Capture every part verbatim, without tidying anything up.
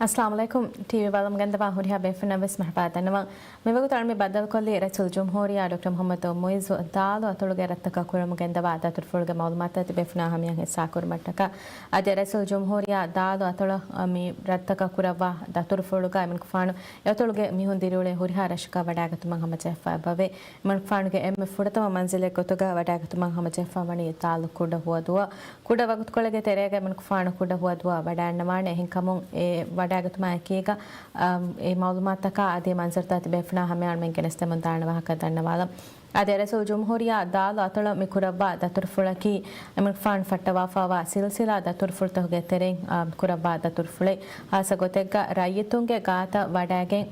އައްސަލާމު ޢަލައިކުމް. ޓީވީ ބަލަމުން ގެންދަވާ ހުރިހާ ބޭފުންނަށް ވެސް މަރުޙަބާ ދަންނަވަން. މިވަގުތު މި ބައްދަލުކޮށްލީ ރައީސުލްޖުމްހޫރިއްޔާ ޑޮކްޓަރ މުޙައްމަދު މުޢިއްޒު ދާލު އަތޮޅުގެ ރަށްތަކަށް ކުރަމުން ގެންދަވާ ދަތުރުފުޅުގެ މަޢުލޫމާތު އަދި ބޭފުނާ ހަމަޔަށް ހިއްސާކުރުމަށްޓަކާ. އަދި ރައީސުލްޖުމްހޫރިއްޔާ ދާލު އަތޮޅަށް މި ރަށްތަކަށް ކުރައްވާ ދަތުރުފުޅުގައި މިންކުފާނު އެއަތޮޅުގެ މީހުން ދިރިއުޅޭ ހުރިހާ ރަށަކަށް ވަޑާގަތުމަށް ހަމަޖެހިފައި އެބަވޭ. މިންކުފާނުގެ އެންމެ ފުރަތަމަ މަންޒިލެއް ގޮތުގަ ވަޑާގަތުމަށް ހަމަޖެހިފަ ވަނީ ދާލު ކުޑަ ހުވަދުއަށް. ކުޑަ ވަގުތުކޮޅެއްގެ ތެރޭގަ މިންކުފާނު ކުޑަ ހުވަދުއަށް ވަޑާންނަވާނެ. އެހެންކަމުން އެ ވަޑާގަތުމާ އެކީގަ، އަ، އެ މަޢުލޫމާތުތަކާ އަދި މަންޒަރުތައް ތިބޭފުނާ ހަމަޔަށް މި ގެނެސްދެމުން ދާނެ ވާހަކަ ދަންނަވާލަން. އަދި ރައީސުލްޖުމްހޫރިއްޔާ ދާލު އަތޮޅަށް މި ކުރައްވާ ދަތުރުފުޅަކީ އެމިންކުފާނު ފައްޓަވާފައިވާ ސިލްސިލާ ދަތުރުފުޅުތަކުގެ ތެރެއިން، އަ، ކުރައްވާ ދަތުރުފުޅެއް. ހާއްސަ ގޮތެއްގަ ރައްޔިތުންގެ ގާތަށް ވަޑައިގެން،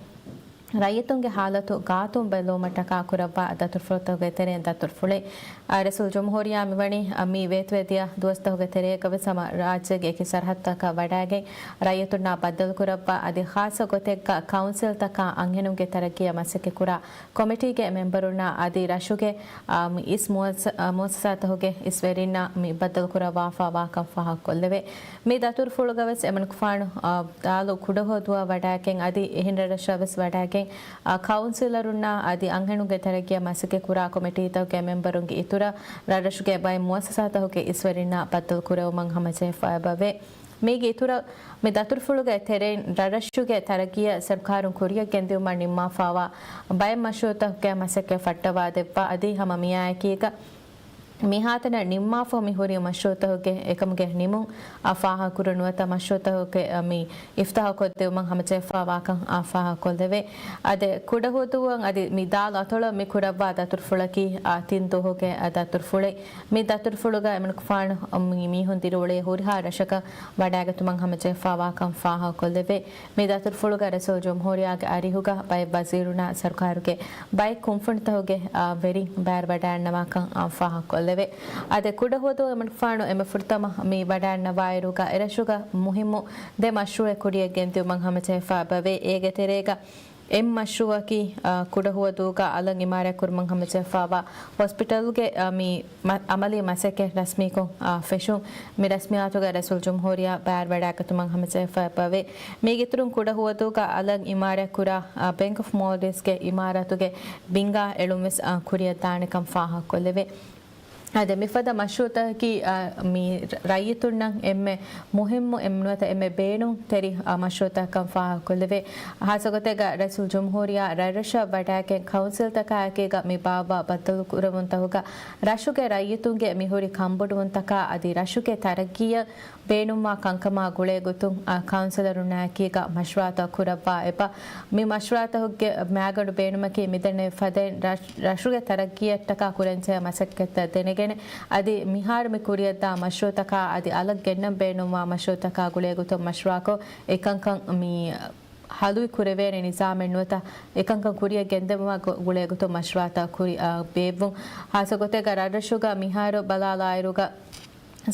ރައްޔިތުންގެ ހާލަތު ގާތުން ބެލުމަށްޓަކާ ކުރައްވާ ދަތުރުފުޅުތަކުގެ ތެރެއިން ދަތުރުފުޅެއް. އަ، ރައީސުލްޖުމްހޫރިއްޔާ މިވަނީ، އަ، މި ވޭތުވެދިޔަ ދުވަސްތަކުގެ ތެރޭގަވެސް ހަމަ ރާއްޖޭގެ އެކި ސަރަހައްދުތަކަށް ވަޑައިގެން، ރައްޔިތުންނާ ބައްދަލުކުރައްވާ އަދި ޚާއްޞަ ގޮތެއްގަ ކައުންސިލްތަކާ އަންހެނުންގެ ތަރައްގީއަށް މަސައްކަތްކުރާ ކޮމިޓީގެ މެމްބަރުންނާ އަދި ރަށުގެ، އާ، މި އިސް މުއައްސަ-، އާ، މުއައްސަސާތަކުގެ އިސްވެރިންނާ މި ބައްދަލުކުރައްވާފައިވާކަން ފާހަގަކޮށްލެވޭ. މި ދަތުރުފުޅުގަވެސް އެމަނިކުފާނު، އާ، ދާލު ކުޑަހުވަދުއަށް ވަޑައިގެން އަދި އެހެން ރަށްރަށަށްވެސް ވަޑައިގެން، އާ، ކައުންސިލަރުންނާ އަދި އަންހެނުންގެ ތަރައްގީއަށް މަސައްކަތްކުރާ ކޮމިޓީތަކުގެ މެމްބަރުންގެ އިތުރަށް ރަށްރަށުގެ ބައެއް މުއައްސަސާތަކުގެ އިސްވެރިންނާ ބައްދަލުކުރެވުމަށް ހަމަޖެހިފައިބަވޭ. މީގެ އިތުރަށް މި ދަތުރުފުޅުގެ ތެރެއިން ރަށްރަށުގެ ތަރައްގީއަށް ސަރުކާރުން ކުރިއަށް ގެންދިއުމަށް ނިންމާފައިވާ ބައެއް މަޝްރޫއުތަކުގެ މަސައްކަތް ފައްޓަވާދެއްވާ އަދި ހަމަ މިއާއެކީގަ މިހާތަނަށް ނިންމާފަ މި ހުރި މަޝްރޫއުތަކުގެ އެކަމުގެ ނިމުން އާ ފާހަގަކުރު ނުވަތަ މަޝްރޫއުތަކުގެ މި އިފްތިތާޙުކޮށްދެވުމަށް ހަމަޖެހިފައިވާކަން އާ ފާހަގަކޮށްލެވޭ. އަދި ކުޑަހުވަދުއަށް އަދި މި ދާލު އަތޮޅަށް މި ކުރައްވާ ދަތުރުފުޅަކީ އާ ތިން ދުވަހުގެ އާ ދަތުރުފުޅެއް. މި ދަތުރުފުޅުގަ އެމަނިކުފާނު މި މީހުން ދިރިއުޅޭ ހުރިހާ ރަށަކަށް ވަޑައިގަތުމަށް ހަމަޖެހިފައިވާކަން ފާހަގަކޮށްލެވޭ. މި ދަތުރުފުޅުގަ ރައީސުލްޖުމްހޫރިއްޔާގެ އަރިހުގަ ބައެއް ވަޒީރުންނާ ސަރުކާރުގެ ބައެއް ކުންފުނިތަކުގެ، އާ، ވެރިން ބައިވެރިވަޑައިގަންނަވާކަން، އާ، ފާހަގަކޮށްލެވޭ. އަދި ކުޑަހުވަދު އެމަނިކުފާނު އެންމެ ފުރަތަމަ މި ވަޑައިގަންނަވާއިރުގަ އެރަށުގަ މުހިއްމު ދެ މަޝްރޫއެއް ކުރިއަށް ގެންދިއުމަށް ހަމަޖެހިފައިބަވޭ. އޭގެ ތެރޭގަ އެއް މަޝްރޫއަކީ، އާ، ކުޑަހުވަދޫގަ އަލަށް އިމާރާތްކުރުމަށް ހަމަޖެހިފައިވާ ހޮސްޕިޓަލްގެ، އާ، މި މަ-، އަމަލީ މަސައްކަތް ރަސްމީކޮށް، އާ، ފެށުން. މި ރަސްމިއްޔާތުގަ ރައީސުލްޖުމްހޫރިއްޔާ ބައިވެރިވަޑައިގަތުމަށް ހަމަޖެހިފައިބަވޭ. މީގެއިތުރުން ކުޑަހުވަދޫގަ އަލަށް އިމާރާތްކުރާ، އާ، ބޭންކް އޮފް މޯލްޑިވްސްގެ އިމާރާތުގެ ބިންގާ އެޅުންވެސް، އާ، ކުރިއަށްދާނެކަން ފާހަގަކޮށްލެވޭ. އަދި މިފަދަ މަޝްރޫއުތަކަކީ، އާ، މި ރައްޔިތުންނަށް އެންމެ މުހިއްމު އެންމެ ނުވަތަ އެންމެ ބޭނުންތެރި، އާ، މަޝްރޫއުތަކަށް ކަން ފާހަގަކޮށްލެވޭ. ހާއްސަގޮތެއްގަ ރައީސުލްޖުމްހޫރިއްޔާ ރަށްރަށަށް ވަޑައިގެން ކައުންސިލްތަކާއެކީގަ މި ބާއްވާ ބައްދަލުކުރެވުންތަކުގަ ރަށުގެ ރައްޔިތުންގެ މިހުރި ކަންބޮޑުވުންތަކާ އަދި ރަށުގެ ތަރައްގީއަށް ބޭނުންވާ ކަންކަމާ ގުޅޭގޮތުން، އާ، ކައުންސިލަރުންނާއެކީގަ މަޝްވަރާތައް ކުރައްވާ އެބަ. މި މަޝްވަރާތަކުގެ މައިގަނޑު ބޭނުމަކީ މިދެންނެވި ފަދައިން ރަށް-، ރަށުގެ ތަރައްގީއަށްޓަކާ ކުރަންޖެހޭ މަސައްކަތްތައް ދެނެގެން، އަދި މިހާރު މި ކުރިއަށްދާ މަޝްރޫއުތަކާ އަދި އަލަށް ގެންނަން ބޭނުންވާ މަޝްރޫއުތަކާ ގުޅޭގޮތުން މަޝްވަރާކޮށް، އެކަންކަން މި ހަލުވި ކުރެވޭނެ ނިޒާމެއް ނުވަތަ އެކަންކަން ކުރިއަށް ގެންދެވުމާ ގު-، ގުޅޭގޮތުން މަޝްވަރާތައް ކުރި-، އާ، ބޭއްވުން. ހާއްސަގޮތެއްގަ ރަށްރަށުގަ މިހާރު ބަލާލާއިރުގަ،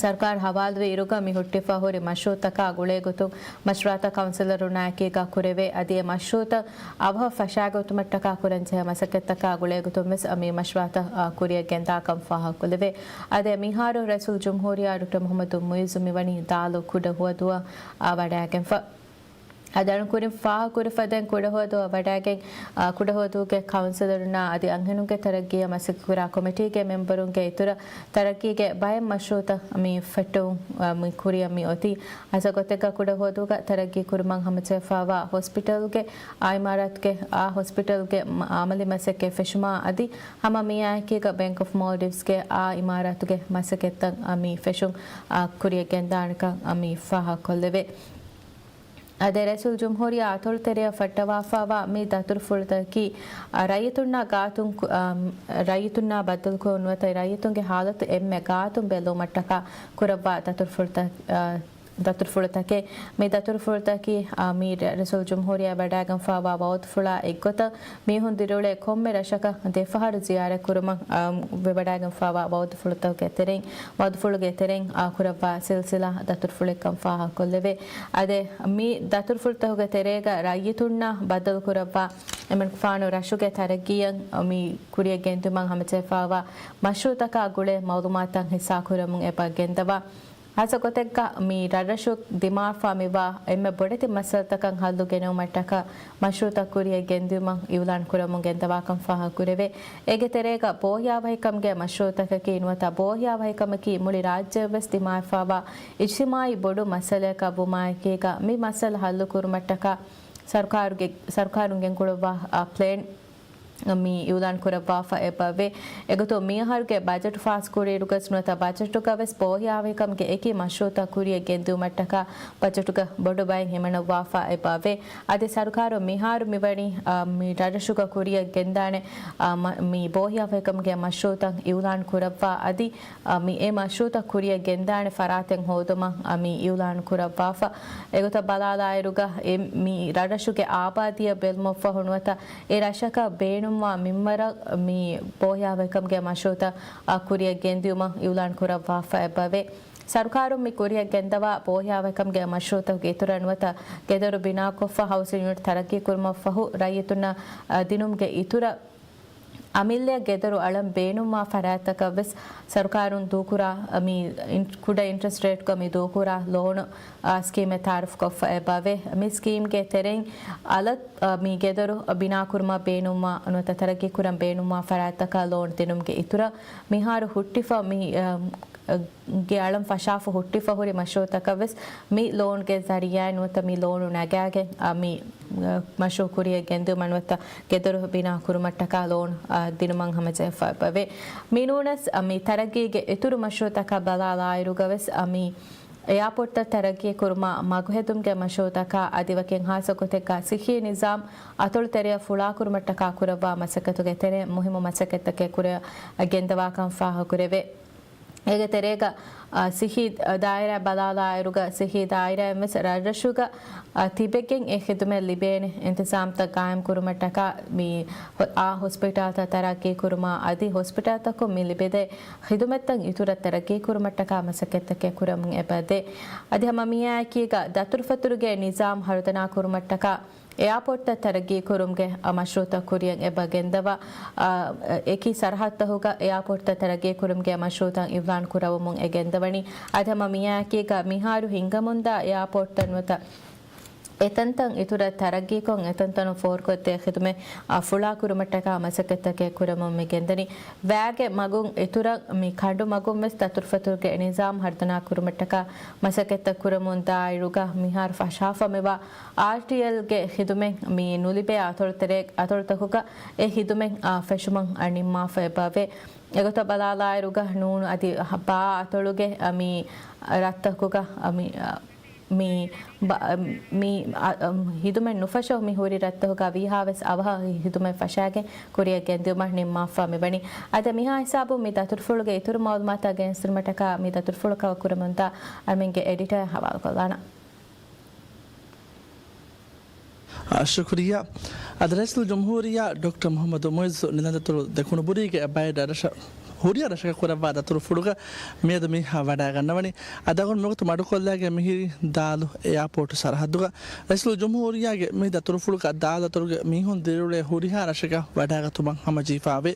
ސަރުކާރު ހަވާލުވި އިރުގަ މި ހުއްޓިފަ ހުރި މަޝްރޫއުތަކާ ގުޅޭގޮތުން މަޝްވަރާތައް ކައުންސިލަރުންނާއެކީގަ ކުރެވޭ. އަދި އެ މަޝްރޫއުތައް އަވަހަށް ފަށާގަތުމަށްޓަކާ ކުރަންޖެހޭ މަސައްކަތްތަކާ ގުޅޭގޮތުން ވެސް މި މަޝްވަރާތައް، އާ، ކުރިއަށް ގެންދާކަން ފާހަގަކޮށްލެވޭ. އަދި މިހާރު ރައީސުލްޖުމްހޫރިއްޔާ ޑޮކްޓަރ މުޙައްމަދު މުޢިއްޒު މިވަނީ ދާލު ކުޑަހުވަދޫއަށް، އާ، ވަޑައިގެންފަ. އަދި އަޅުން ކުރިން ފާހަގަކުރި ފަދައިން ކުޑަހުވަދޫއަށް ވަޑައިގެން، އާ، ކުޑަހުވަދޫގެ ކައުންސިލަރުންނާ އަދި އަންހެނުންގެ ތަރައްގީއަށް މަސައްކަތްކުރާ ކޮމިޓީގެ މެމްބަރުންގެ އިތުރަށް ތަރައްގީގެ ބައެއް މަޝްރޫއުތައް މި ފެއްޓެވުން، އާ، މި ކުރިއަށް މި އޮތީ. ހާއްސަ ގޮތެއްގަ ކުޑަހުވަދޫގަ ތަރައްގީ ކުރުމަށް ހަމަޖެހިފައިވާ ހޮސްޕިޓަލްގެ އާ އިމާރާތުގެ، އާ ހޮސްޕިޓަލްގެ މަ-، އަމަލީ މަސައްކަތް ފެށުމާ އަދި ހަމަ މިއާއެކީގަ ބޭންކް އޮފް މޯލްޑިވްސްގެ އާ އިމާރާތުގެ މަސައްކަތްތައް، އާ، މި ފެށުން، އާ، ކުރިއަށް ގެންދާނެކަން، އާ، މި ފާހަގަކޮށްލެވޭ. އަދި ރައީސުލްޖުމްހޫރިއްޔާ އަތޮޅު ތެރެއަށް ފައްޓަވާފައިވާ މި ދަތުރުފުޅުތަކަކީ، އަ، ރައްޔިތުންނާ ގާތުން ކު-، އަ، ރައްޔިތުންނާ ބައްދަލުކުރުން ނުވަތަ ރައްޔިތުންގެ ހާލަތު އެންމެ ގާތުން ބެލުމަށްޓަކާ ކުރައްވާ ދަތުރުފުޅުތަ-، އަ، ދަތުރުފުޅުތަކެއް. މި ދަތުރުފުޅުތަކީ، އަ، މި ރަ-، ރައީސުލްޖުމްހޫރިއްޔާ ވަޑައިގެންފައިވާ ވައުދުފުޅާ އެއްގޮތަށް މީހުން ދިރިއުޅޭ ކޮންމެ ރަށަކަށް ދެފަހަރު ޒިޔާރަތްކުރުމަށް، އަ، ވެވަޑައިގެންފައިވާ ވައުދުފުޅުތަކުގެ ތެރެއިން، ވައުދުފުޅުގެ ތެރެއިން، އާ، ކުރައްވާ ސިލްސިލާ ދަތުރުފުޅެއްކަން ފާހަގަކޮށްލެވޭ. އަދި މި ދަތުރުފުޅުތަކުގެ ތެރޭގަ ރައްޔިތުންނާ ބައްދަލުކުރައްވާ އެމަނިކުފާނު ރަށުގެ ތަރައްގީއަށް މި ކުރިއަށް ގެންދިއުމަށް ހަމަޖެހިފައިވާ މަޝްރޫއުތަކާ ގުޅޭ މައުލޫމާތުތައް ހިއްސާކުރަމުން އެބަ ގެންދަވާ. ހާއްސަ ގޮތެއްގަ މި ރަށްރަށު ދިމާވެފާ މިވާ އެންމެ ބޮޑެތި މައްސަލަތަކަށް ހައްލު ގެނެވުމަށްޓަކާ މަޝްރޫއުތައް ކުރިއަށް ގެންދިއުމަށް އިއުލާން ކުރަމުން ގެންދަވާކަން ފާހަގަކުރެވޭ. އޭގެ ތެރޭގަ ބޯހިޔާވަހިކަމުގެ މަޝްރޫއުތަކަކީ ނުވަތަ ބޯހިޔާވަހިކަމަކީ މުޅި ރާއްޖެއަށްވެސް ދިމާވެފާވާ އިޖްތިމާޢީ ބޮޑު މައްސަލަޔަކަށް ވުމާއެކީގަ މި މައްސަލަ ހައްލު ކުރުމަށްޓަކާ ސަރުކާރުގެ، ސަރުކާރުން ގެންގުޅުއްވާ، އާ، ޕްލޭން މި އިއުލާން ކުރައްވާފަ އެބަވޭ. އެގޮތުން މިއަހަރުގެ ބަޖެޓު ފާސްކުރިއިރުގަސް ނުވަތަ ބަޖެޓުގަވެސް ބޯހިޔާވަހިކަމުގެ އެކި މަޝްރޫއުތައް ކުރިއަށް ގެންދިއުމަށްޓަކާ ބަޖެޓުގަ ބޮޑު ބައެއް ހިމެނުއްވާފަ އެބަވޭ. އަދި ސަރުކާރުން މިހާރު މިވަނީ، އާ، މި ރަށްރަށުގަ ކުރިއަށް ގެންދާނެ، އާ، މަ-، މި ބޯހިޔާވަހިކަމުގެ މަޝްރޫއުތައް އިއުލާން ކުރައްވާ އަދި، އާ، މި އެ މަޝްރޫއުތައް ކުރިއަށް ގެންދާނެ ފަރާތެއް ހޯދުމަށް، އާ، މި އިއުލާން ކުރައްވާފަ. އެގޮތަށް ބަލާލާއިރުގަ އެ މި ރަށްރަށުގެ އާބާދީއަށް ބެލުމަށްފަހު ނުވަތަ އެ ރަށަކަށް ބޭނުންވާ މިންވަރަށް މި ބޯހިޔާވަހިކަމުގެ މަޝްރޫއުތައް، އާ، ކުރިއަށް ގެންދިއުމަށް އިއުލާން ކުރައްވާފަ އެބަވޭ. ސަރުކާރުން މި ކުރިއަށް ގެންދަވާ ބޯހިޔާވަހިކަމުގެ މަޝްރޫއުތަކުގެ އިތުރަށް ނުވަތަ ގެދޮރު ބިނާކޮށްފަ ހައުސިން ޔުނިޓް ތަރައްގީ ކުރުމަށްފަހު ރައްޔިތުންނަށް، އާ، ދިނުމުގެ އިތުރަށް އަމިއްލައަށް ގެދޮރު އަޅަން ބޭނުންވާ ފަރާތްތަކަށްވެސް ސަރުކާރުން ދޫކުރާ، މި އިން-، ކުޑަ އިންޓްރެސްޓް ރޭޓްގަ މި ދޫކުރާ ލޯނު، އާ، ސްކީމެއް ތައާރަފްކޮށްފަ އެބަވޭ. މި ސްކީމްގެ ތެރެއިން އަލަށް، އާ، މި ގެދޮރު ބިނާކުރުމަށް ބޭނުންވާ ނުވަތަ ތަރައްގީކުރަން ބޭނުންވާ ފަރާތްތަކަށް ލޯން ދިނުމުގެ އިތުރަށް މިހާރު ހުއްޓިފަ މި، އާ، ގެ އަޅަން ފަށާފަ ހުއްޓިފަ ހުރި މަޝްރޫއުތަކަށްވެސް މި ލޯންގެ ޒަރީއާއިން ނުވަތަ މި ލޯނު ނަގާގެން، އާ، މި، އާ، މަޝްރޫއު ކުރިއަށް ގެންދިއުމަށް ނުވަތަ ގެދޮރު ބިނާ ކުރުމަށްޓަކާ ލޯން، އާ، ދިނުމަށް ހަމަޖެހިފަ އެބަވޭ. މިނޫނަސް، އާ، މި ތަރައްގީގެ އިތުރު މަޝްރޫއުތަކަށް ބަލާލާއިރުގަވެސް، އާ، މި އެއާޕޯޓްތައް ތަރައްގީ ކުރުމަށް މަގުހެދުމުގެ މަޝްރޫއުތަކާ އަދި ވަކިން ހާއްސަ ގޮތެއްގަ ސިއްހީ ނިޒާމް އަތޮޅު ތެރެއަށް ފުޅާކުރުމަށްޓަކާ ކުރައްވާ މަސައްކަތުގެ ތެރެއިން މުހިއްމު މަސައްކަތްތަކެއް ކުރިއަށް ގެންދަވާކަން ފާހަގަކުރެވޭ. އޭގެ ތެރޭގަ، އާ، ސިއްހީ ދާއިރާ ބަލާލާއިރުގަ ސިއްހީ ދާއިރާއިންވެސް ރަށްރަށުގަ، އާ، ތިބެގެން އެ ޚިދުމަތް ލިބޭނެ އިންތިޒާމްތައް ގާއިމް ކުރުމަށްޓަކާ މި ހޮ-، އާ، ހޮސްޕިޓާލްތައް ތަރައްގީ ކުރުމާ އަދި ހޮސްޕިޓާލްތަކުން މި ލިބިދޭ ޚިދުމަތްތައް އިތުރަށް ތަރައްގީ ކުރުމަށްޓަކާ މަސައްކަތްތަކެއް ކުރަމުން އެބަދޭ. އަދި ހަމަ މިއާއެކީގަ ދަތުރުފަތުރުގެ ނިޒާމް ހަރުދަނާ ކުރުމަށްޓަކާ އެއާޕޯޓްތައް ތަރައްގީ ކުރުމުގެ މަޝްރޫއުތައް ކުރިއަށް އެބަ ގެންދަވާ، އެކި ސަރަހައްދުތަކުގަ އެއާޕޯޓްތައް ތަރައްގީ ކުރުމުގެ މަޝްރޫއުތައް އިއުލާން ކުރައްވަމުން އެ ގެންދަވަނީ. އަދި ހަމަ މިއާއެކީގަ މިހާރު ހިންގަމުންދާ އެއާޕޯޓްތައް ނުވަތަ އެތަންތަން އިތުރަށް ތަރައްގީކޮށް އެތަންތަނުން ފޯރުކޮށްދޭ ޚިދުމަތް، އާ، ފުޅާކުރުމަށްޓަކާ މަސައްކަތްތަކެއް ކުރަމުން މި ގެންދަނީ. ވައިގެ މަގުން އިތުރަށް މި ކަނޑު މަގުން ވެސް ދަތުރުފަތުރުގެ ނިޒާމް ހަރުދަނާ ކުރުމަށްޓަކާ މަސައްކަތްތައް ކުރަމުން ދާއިރުގަ މިހާރު ފަށާފަ މިވާ އާރްޓީއެލްގެ ޚިދުމަތް މި ނުލިބޭ އަތޮޅުތެރޭ-، އަތޮޅުތަކުގަ އެ ޚިދުމަތް، އާ، ފެށުމަށް، އާ، ނިންމާފަ އެބަވޭ. އެގޮތަށް ބަލާލާއިރުގަ ނޫނު އަދި ބާ އަތޮޅުގެ، އާ، މި ރަށްތަކުގަ، އާ، މި، އާ، މި ބަ-، މި، އަ، އަ، ޚިދުމަތް ނުފަށަ މި ހުރި ރަށްތަކުގަ ވީހާވެސް އަވަހަށް ޚިދުމަތް ފަށާގެން ކުރިއަށް ގެންދިއުމަށް ނިންމާފަ މިވަނީ. އަދި މިހާ ހިސާބުން މި ދަތުރުފުޅުގެ އިތުރު މައުލޫމާތުތައް ގެނެސްދިނުމަށްޓަކާ މި ދަތުރުފުޅު ކަވަރ ކުރަމުންދާ އަމިންގެ އެޑިޓަރ ހަވާލުކޮށްލާނަން. އާ، ޝުކުރިއްޔާ. އަދި ރައީސުލްޖުމްހޫރިއްޔާ ޑޮކްޓަރ މުޙައްމަދު މުޢިއްޒު ނިލަންދަތޮޅު ދެކުނުބުރީގެ ބައެއް ރަށަށް ހުރިހާ ރަށަކަށް ކުރައްވާ ދަތުރުފުޅުގަ މިއަދު މި ވަޑައިގަންނަވަނީ. އަދި އަޅުގަނޑު މިވަގުތު މަޑުކޮށްލާގެން މިހިރީ ދާލު އެއާޕޯޓު ސަރަހައްދުގަ. ރައީސުލްޖުމްހޫރިއްޔާގެ މި ދަތުރުފުޅުގަ ދާލު ދަތުރުގެ މީހުން ދިރިއުޅޭ ހުރިހާ ރަށަކަށް ވަޑައިގަތުމަށް ހަމަޖެހިފައިވޭ.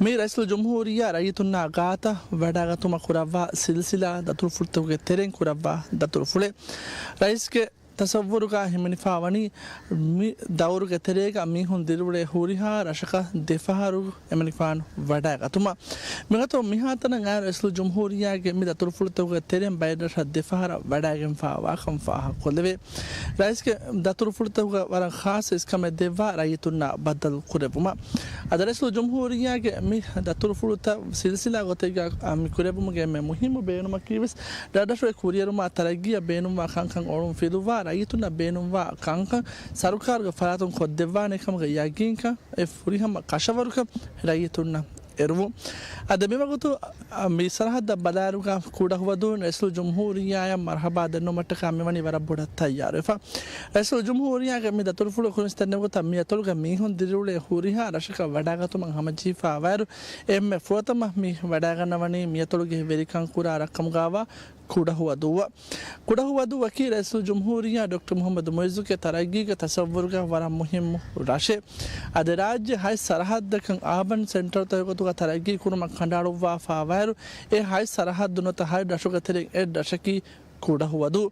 މީ ރައީސުލްޖުމްހޫރިއްޔާ ރައްޔިތުންނާ ގާތަށް ވަޑައިގަތުމަށް ކުރައްވާ ސިލްސިލާ ދަތުރުފުޅުތަކުގެ ތެރެއިން ކުރައްވާ ދަތުރުފުޅެއް. ރައީސްގެ ތަޞައްވުރުގަ ހިމެނިފައިވަނީ މި ދައުރުގެ ތެރޭގަ މީހުން ދިރިއުޅޭ ހުރިހާ ރަށަކަށް ދެފަހަރު އެމަނިކުފާނު ވަޑައިގަތުމަށް. މިގޮތުން މިހާތަނަށް އައި ރައީސުލްޖުމްހޫރިއްޔާގެ މި ދަތުރުފުޅުތަކުގެ ތެރެއިން ބައެއް ރަށަށް ދެފަހަރަށް ވަޑައިގެންފައިވާކަން ފާހަގަކޮށްލެވޭ. ރައީސްގެ ދަތުރުފުޅުތަކުގަ ވަރަށް ޚާއްޞަ އިސްކަމެއް ދެއްވާ ރައްޔިތުންނާ ބައްދަލު ކުރެއްވުމަށް. އަދި ރައީސުލްޖުމްހޫރިއްޔާ މި ދަތުރުފުޅުތައް ސިލްސިލާ ގޮތެއްގަ މި ކުރެއްވުމުގެ އެންމެ މުހިއްމު ބޭނުމަކީވެސް، ރަށްރަށުގެ ކުރިއެރުމާ ތަރައްގީއަށް ބޭނުންވާ ކަންކަން އޮޅުން ފިލުއްވާ، ރައްޔިތުންނަށް ބޭނުންވާ ކަންކަން ސަރުކާރުގެ ފަރާތުން ކޮށްދެއްވާނެ ކަމުގެ ޔަގީންކަން، އެ ފުރިހަމަ ކަށަވަރުކަން ރައްޔިތުންނަށް އެރުވުން. އަދި މިވަގުތު، އަ، މި ސަރަހައްދަށް ބަލާއިރުގަ ކުޑަހުވަދޫން ރައީސުލްޖުމްހޫރިއްޔާއަށް މަރުޙަބާ ދެންނެވުމަށްޓަކާ މިވަނީ ވަރަށް ބޮޑަށް ތައްޔާރުވެފަ. ރައީސުލްޖުމްހޫރިއްޔާގެ މި ދަތުރުފުޅު ކުރިންސް ދެންނެވި ގޮތަށް މި އަތޮޅުގެ މީހުން ދިރިއުޅޭ ހުރިހާ ރަށަކަށް ވަޑައިގަތުމަށް ހަމަޖެހިފައިވާއިރު، އެންމެ ފުރަތަމަ މި ވަޑައިގަންނަވަނީ މި އަތޮޅުގެ ވެރިކަން ކުރާ ރަށްކަމުގައިވާ ކުޑަހުވަދޫއަށް. ކުޑަހުވަދޫއަކީ ރައީސުލްޖުމްހޫރިއްޔާ ޑޮކްޓަރ މުޙައްމަދު މުޢިއްޒުގެ ތަރައްގީގެ ތަޞައްވުރުގަ ވަރަށް މުހިއްމު ރަށެއް. އަދި ރާއްޖެ ހަތް ސަރަޙައްދަކަށް އާބަން ސެންޓަރުތަކުގެ ގޮތުގަ ތަރައްގީ ކުރުމަށް ކަނޑައަޅުއްވާފައިވާއިރު، އެ ހަތް ސަރަޙައްދު ނުވަތަ ހަތް ރަށުގެ ތެރެއިން އެއް ރަށަކީ ކުޑަހުވަދޫ.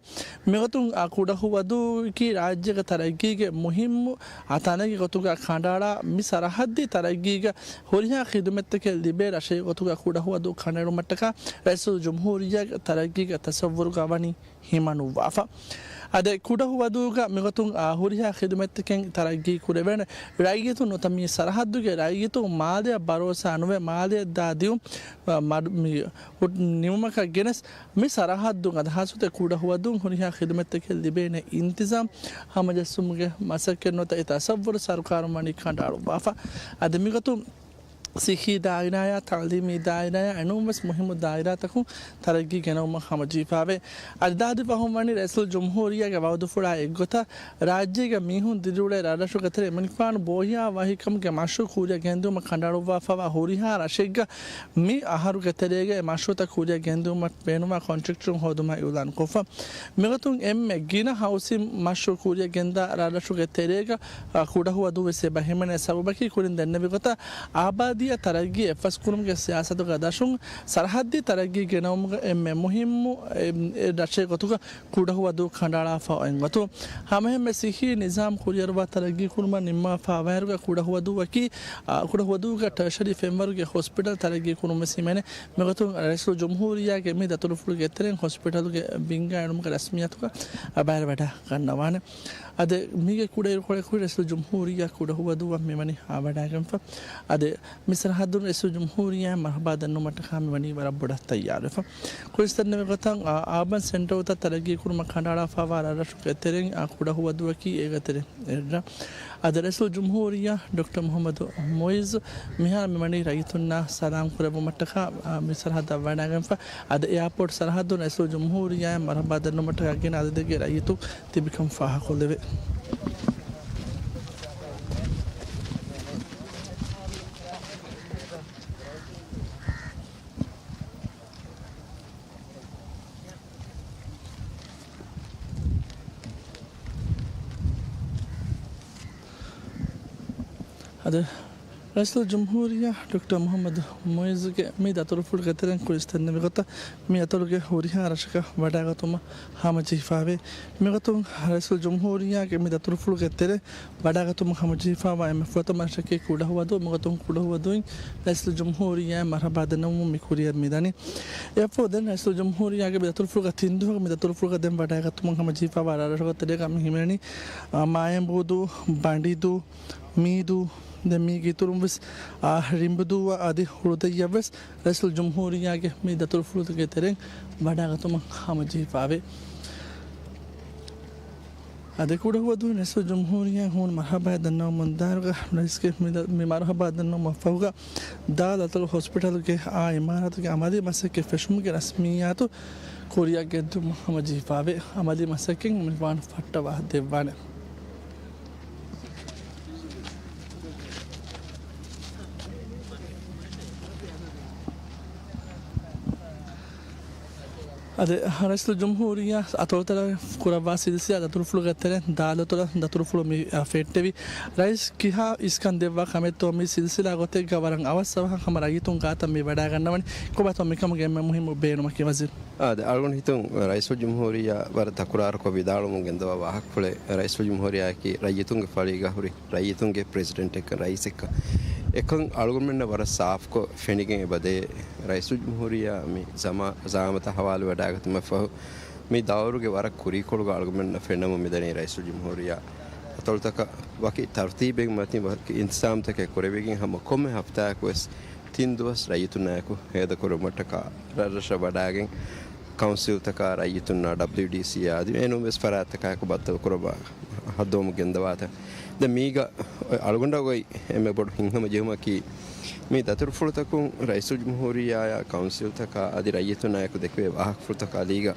މިގޮތުން އާ ކުޑަހުވަދޫއަކީ ރާއްޖޭގެ ތަރައްގީގެ މުހިއްމު އާ ތަނެއްގެ ގޮތުގަ ކަނޑައަޅާ، މި ސަރަޙައްދީ ތަރައްގީގަ ހުރިހާ ޚިދުމަތްތަކެއް ލިބޭ ރަށެއް ގޮތުގަ ކުޑަހުވަދޫ ކަނޑައެޅުމަށްޓަކާ ރައީސުލްޖުމްހޫރިއްޔާގެ ތަރައްގީގެ ތަޞައްވުރުގަ ވަނީ ހިމަނުއްވާފަ. އަދި ކުޑަހުވަދޫގަ މިގޮތުން އާ ހުރިހާ ޚިދުމަތްތަކެއް ތަރައްގީ ކުރެވޭނެ ރައްޔިތުން ނުވަތަ މި ސަރަޙައްދުގެ ރައްޔިތުން މާލެއަށް ބަރޯސާ ނުވެ މާލެއަށް ދާ ދިއުން މަ-، މަ-، މި ހު-، ނިމުމަކަށް ގެނެސް، މި ސަރަޙައްދުން އަދި ހާއްސަކޮށް ކުޑަހުވަދޫން ހުރިހާ ޚިދުމަތްތަކެއް ލިބޭނެ އިންތިޒާމް ހަމަޖެއްސުމުގެ މަސައްކަތް ނުވަތަ އެ ތަޞައްވުރު ސަރުކާރުން ވަނީ ކަނޑައަޅުއްވާފަ. އަދި މިގޮތުން ޞިއްޙީ ދާއިރާއާ، ތަޢުލީމީ ދާއިރާއާ އެނޫންވެސް މުހިއްމު ދާއިރާތަކުން ތަރައްގީ ގެނައުމަށް ހަމަޖެހިފައިވޭ. އަދި ދާދި ފަހުން ވަނީ ރައީސުލްޖުމްހޫރިއްޔާގެ ވައުދުފުޅާ އެއްގޮތަށް ރާއްޖޭގެ މީހުން ދިރިއުޅޭ ރަށްރަށުގެ ތެރެ އެމަނިކުފާނު ބޯހިޔާވާހިކަމުގެ މަޝްރޫޢު ކުރިއަށް ގެންދިއުމަށް ކަނޑައަޅުއްވާފައިވާ ހުރިހާ ރަށެއްގަ މި އަހަރުގެ ތެރޭގަ އެ މަޝްރޫޢުތައް ކުރިއަށް ގެންދިއުމަށް ބޭނުންވާ ކޮންޓްރެކްޓުން ހޯދުމަށް އިޢުލާން ކޮށްފަ. މިގޮތުން އެންމެ ގިނަ ހައުސިން މަޝްރޫޢު ކުރިއަށް ގެންދާ ރަށްރަށުގެ ތެރޭގަ، އާ، ކުޑަހުވަދޫ ވެސް އެބަ ހިމެނޭ. ސަބަބަކީ ކުރިން ދެންނެވި ގޮތަށް އާބާދީއަށް ތަރައްގީ އެއްފަސްކުރުމުގެ ސިޔާސަތުގަ ދަށުން ސަރަޙައްދީ ތަރައްގީ ގެނައުމުގަ އެންމެ މުހިއްމު އެ، އެ ރަށެއް ގޮތުގަ ކުޑަހުވަދޫ ކަނޑައަޅާފަ އޮތް ގޮތުން، ހަމައެހެންމެ ޞިއްޙީ ނިޒާމް ކުރިއަރުވާ ތަރައްގީ ކުރުމަށް ނިންމާފައިވާއިރުގަ ކުޑަހުވަދޫއަކީ، އާ، ކުޑަހުވަދޫގަ ޓަރޝަރީ ފެންވަރުގެ ހޮސްޕިޓަލް ތަރައްގީ ކުރުން ވެސް ހިމެނޭ. މިގޮތުން ރައީސުލްޖުމްހޫރިއްޔާގެ މި ދަތުރުފުޅުގެ ތެރެއިން ހޮސްޕިޓަލުގެ ބިންގާ އެޅުމުގެ ރަސްމިއްޔާތުގަ ބައިވެރިވެވަޑައިގަންނަވާނެ. އަދި މީގެ ކުޑައިރުކޮޅަކު ރައީސުލްޖުމްހޫރިއްޔާ ކުޑަހުވަދޫއަށް މިވަނީ އާވަޑައިގެންފަ. އަދި މި ސަރަޙައްދުން ރައީސުލްޖުމްހޫރިއްޔާއަށް މަރުޙަބާ ދަންނަވުމަށްޓަކާ މިވަނީ ވަރަށް ބޮޑަށް ތައްޔާރުވެފަ. ކުރިން ދެންނެވި ގޮތަށް، އާ، އާބަން ސެންޓަރުތައް ތަރައްގީ ކުރުމަށް ކަނޑައަޅާފައިވާ ރަށްރަށުގެ ތެރެއިން، އާ، ކުޑަހުވަދޫއަކީ އޭގެ ތެރެއިން އެއްރަށް. އަދި ރައީސުލްޖުމްހޫރިއްޔާ ޑޮކްޓަރ މުޙައްމަދު މުޢިއްޒު މިހާރު މިވަނީ ރައްޔިތުންނާ ސަލާމް ކުރެއްވުމަށްޓަކާ، އާ، މި ސަރަޙައްދަށް ވަޑައިގެންފަ. އަދި އެއާޕޯޓް ސަރަޙައްދުން ރައީސުލްޖުމްހޫރިއްޔާއަށް މަރުޙަބާ ދަންނަވުމަށްޓަކާ ގިނަ އަދަދެއްގެ ރައްޔިތުން ތިބިކަން ފާހަގަކޮށްލެވޭ. އަދި ރައީސުލް ޖުމްހޫރިއްޔާ ޑޮކްޓަރ މުޙައްމަދު މުޢިއްޒުގެ މި ދަތުރުފުޅުގެ ތެރެއިން ކުރިން ދެންނެވި ގޮތަށް މި އަތޮޅުގެ ހުރިހާ ރަށަކަށް ވަޑައިގަތުމަށް ހަމަޖެހިފައިވޭ. މިގޮތުން ރައީސުލް ޖުމްހޫރިއްޔާގެ މި ދަތުރުފުޅުގެ ތެރެ ވަޑައިގަތުމަށް ހަމަޖެހިފައިވާ އެންމެ ފުރަތަމަ ރަށަކީ ކުޑަހުވަދޫ. މިގޮތުން ކުޑަހުވަދޫއިން ރައީސުލް ޖުމްހޫރިއްޔާއަށް މަރުޙަބާ ދަންނަވަމުން މި ކުރިއަށް މިދަނީ. އެއަށްފަހު ދެން ރައީސުލް ޖުމްހޫރިއްޔާގެ މި ދަތުރުފުޅުގަ ތިން ދުވަހަކު މި ދަތުރުފުޅުގަ ދެން ވަޑައިގަތުމަށް ހަމަޖެހިފައިވާ ރަށްރަށުގެ ތެރޭގަ މި ހިމެނެނީ، އާ، މާޔަނބޫދޫ، ބަނޑިދޫ، މީދޫ، ދެން މީގެ އިތުރުން ވެސް، އާ، ރިނބުދޫއަށް އަދި ހުޅުދައްޔަށް ވެސް ރައީސުލް ޖުމްހޫރިއްޔާގެ މި ދަތުރުފުޅުގެ ތެރެއިން ވަޑައިގަތުމަށް ހަމަޖެހިފައިވޭ. އަދި ކުޑަހުވަދޫ ރައީސުލް ޖުމްހޫރިއްޔާ ހޫނު މަރުޙަބާ ދަންނަވަމުންދާއިރުގަ ރައީސްގެ މި ދަ-، މި މަރުޙަބާ ދަންނަވުމަށްފަހުގަ ދާލް އަތޮޅު ހޮސްޕިޓަލުގެ އާ އިމާރާތުގެ އަމަލީ މަސައްކަތް ފެށުމުގެ ރަސްމިއްޔާތު ކުރިއަށް ގެންދިއުމަށް ހަމަޖެހިފައިވޭ. އަމަލީ މަސައްކަތް މިނިވާން ފައްޓަވާ ދެއްވާނެ. އަދި ރައީސުލް ޖުމްހޫރިއްޔާ އަތޮޅުތައް ކުރައްވާ ސިލްސިލާ ދަތުރުފުޅުގެ ތެރެއިން ދާލް އަތޮޅަށް ދަތުރުފުޅު މި، އަ، ފެއްޓެވި. ރައީސް ކިހާ އިސްކަން ދެއްވާ ކަމެއްތޯ މި ސިލްސިލާ ގޮތެއްގަ ވަރަށް އަވަސް އަވަހަށް ހަމަ ރައްޔިތުން ގާތަށް މި ވަޑައިގަންނަވަނީ؟ ކޮބާތޯ މިކަމުގެ އެންމެ މުހިއްމު ބޭނުމަކީ ވަޒީރު؟ އާދެ، އަޅުގަނޑު ހިތުން ރައީސުލް ޖުމްހޫރިއްޔާ ވަރަށް ތަކުރާރުކޮށް ވިދާޅުވަމުން ގެންދަވާ ވާހަކަފުޅެއް، ރައީސުލް ޖުމްހޫރިއްޔާއަކީ ރައްޔިތުންގެ ފަޅީގަ ހުރި ރައްޔިތުންގެ ޕްރެޒިޑެންޓެއްކަން، ރައީސެއްކަން. އެކަން އަޅުގަނޑުމެންނަށް ވަރަށް ސާފުކޮށް ފެނިގެން އެބަދޭ. ރައީސުލް ޖުމްހޫރިއްޔާ މި ޒަމާ-، ޒައާމަތަށް ހަވާލުވެވަޑައިގަތުމަށްފަހު، މި ދައުރުގެ ވަރަށް ކުރީކޮޅުގަ އަޅުގަނޑުމެންނަށް ފެންނަމުން މިދަނީ ރައީސުލް ޖުމްހޫރިއްޔާ އަތޮޅުތަކަށް ވަކި ތަރުތީބެއް މަތިން ވަކި އިންތިޒާމްތަކެއް ކުރެވިގެން ހަމަ ކޮންމެ ހަފްތާއަކުވެސް ތިން ދުވަސް ރައްޔިތުންނާއެކު ހޭދަކުރުމަށްޓަކާ ރަށްރަށަށް ވަޑައިގެން ކައުންސިލްތަކާ ރައްޔިތުންނާ ޑަބްލިޔުޑީސީއާ އަދި އެނޫންވެސް ފަރާތްތަކާއެކު ބައްދަލުކުރައްވާ ހައްދަވަމުން ގެންދަވާތަން. ދެން މީގަ އަޅުގަނޑަށް އޮތް އެންމެ ބޮޑު ހިތްހަމަޖެހުމަކީ، މި ދަތުރުފުޅުތަކުން ރައީސުލްޖުމްހޫރިއްޔާއާ ކައުންސިލްތަކާ އަދި ރައްޔިތުންނާއެކު ދެކެވޭ ވާހަކަފުޅުތަކާ ލީގަ،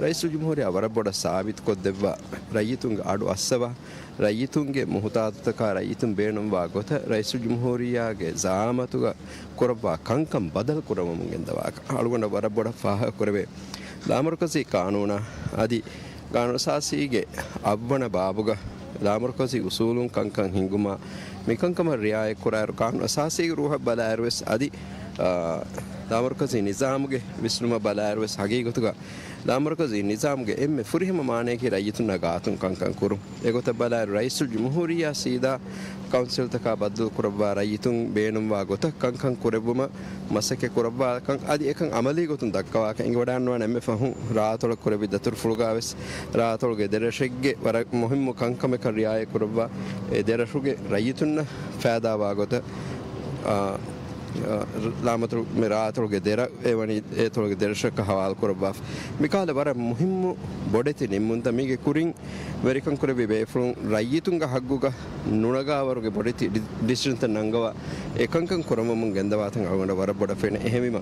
ރައީސުލްޖުމްހޫރިއްޔާ ވަރަށް ބޮޑަށް ސާބިތުކޮށްދެއްވާ، ރައްޔިތުންގެ އަޑު އައްސަވާ، ރައްޔިތުންގެ މުހުތާޖުތަކާ ރައްޔިތުން ބޭނުންވާ ގޮތަށް ރައީސުލްޖުމްހޫރިއްޔާގެ ޒައާމަތުގަ ކުރައްވާ ކަންކަން ބަދަލު ކުރައްވަމުން ގެންދަވާކަން އަޅުގަނޑަށް ވަރަށް ބޮޑަށް ފާހަގަކުރެވޭ. ލާމަރުކަޒީ ޤާނޫނާ އަދި ޤާނޫނު އަސާސީގެ އަށްވަނަ ބާބުގަ ލާމަރުކަޒީ އުސޫލުން ކަންކަން ހިންގުމާ، މިކަންކަމަށް ރިއާޔަތް ކުރާއިރު، ޤާނޫނު އަސާސީގެ ރޫހަށް ބަލާއިރުވެސް އަދި، އާ، ލާމަރުކަޒީ ނިޒާމުގެ ވިސްނުމަށް ބަލާއިރުވެސް ހަގީގަތުގަ ލާމަރުކަޒީ ނިޒާމުގެ އެންމެ ފުރިހަމަ މާނަޔަކީ ރައްޔިތުންނާ ގާތުން ކަންކަން ކުރުން. އެގޮތަށް ބަލާއިރު، ރައީސުލްޖުމްހޫރިއްޔާ ސީދާ ކައުންސިލްތަކާ ބައްދަލުކުރައްވާ ރައްޔިތުން ބޭނުންވާ ގޮތަށް ކަންކަން ކުރެއްވުމަށް މަސައްކަތް ކުރައްވާކަން އަދި އެކަން އަމަލީ ގޮތުން ދައްކަވާކަން އެނގިވަޑައިގަންނަވާނެ. އެންމެ ފަހުން ރާއަތޮޅަށް ކުރެއްވި ދަތުރުފުޅުގަވެސް ރާއަތޮޅުގެ ދެރަށެއްގެ ވަރަށް މުހިއްމު ކަންކަމަކަށް ރިއާޔަތް ކުރައްވާ، އެ ދެރަށުގެ ރައްޔިތުންނަށް ފައިދާވާ ގޮތަށް، އާ، އާ، ލާމަތޮޅު، މި ރާއަތޮޅުގެ ދެރަށް އެ ވަނީ އެ ތޮޅުގެ ދެރަށަކަށް ހަވާލު ކުރައްވާފަ. މިކަހަލަ ވަރަށް މުހިއްމު ބޮޑެތި ނިންމުންތައް. މީގެ ކުރިން ވެރިކަން ކުރެއްވި ބޭފުޅުން ރައްޔިތުންގެ ހައްގުގަ ނުނަގާވަރުގެ ބޮޑެތި ޑި-، ޑިސިޝަންތައް ނަންގަވާ އެކަންކަން ކުރަމުން ގެންދަވާތަން އަޅުގަނޑަށް ވަރަށް ބޮޑަށް ފެނޭ. އެހެންވީމަ،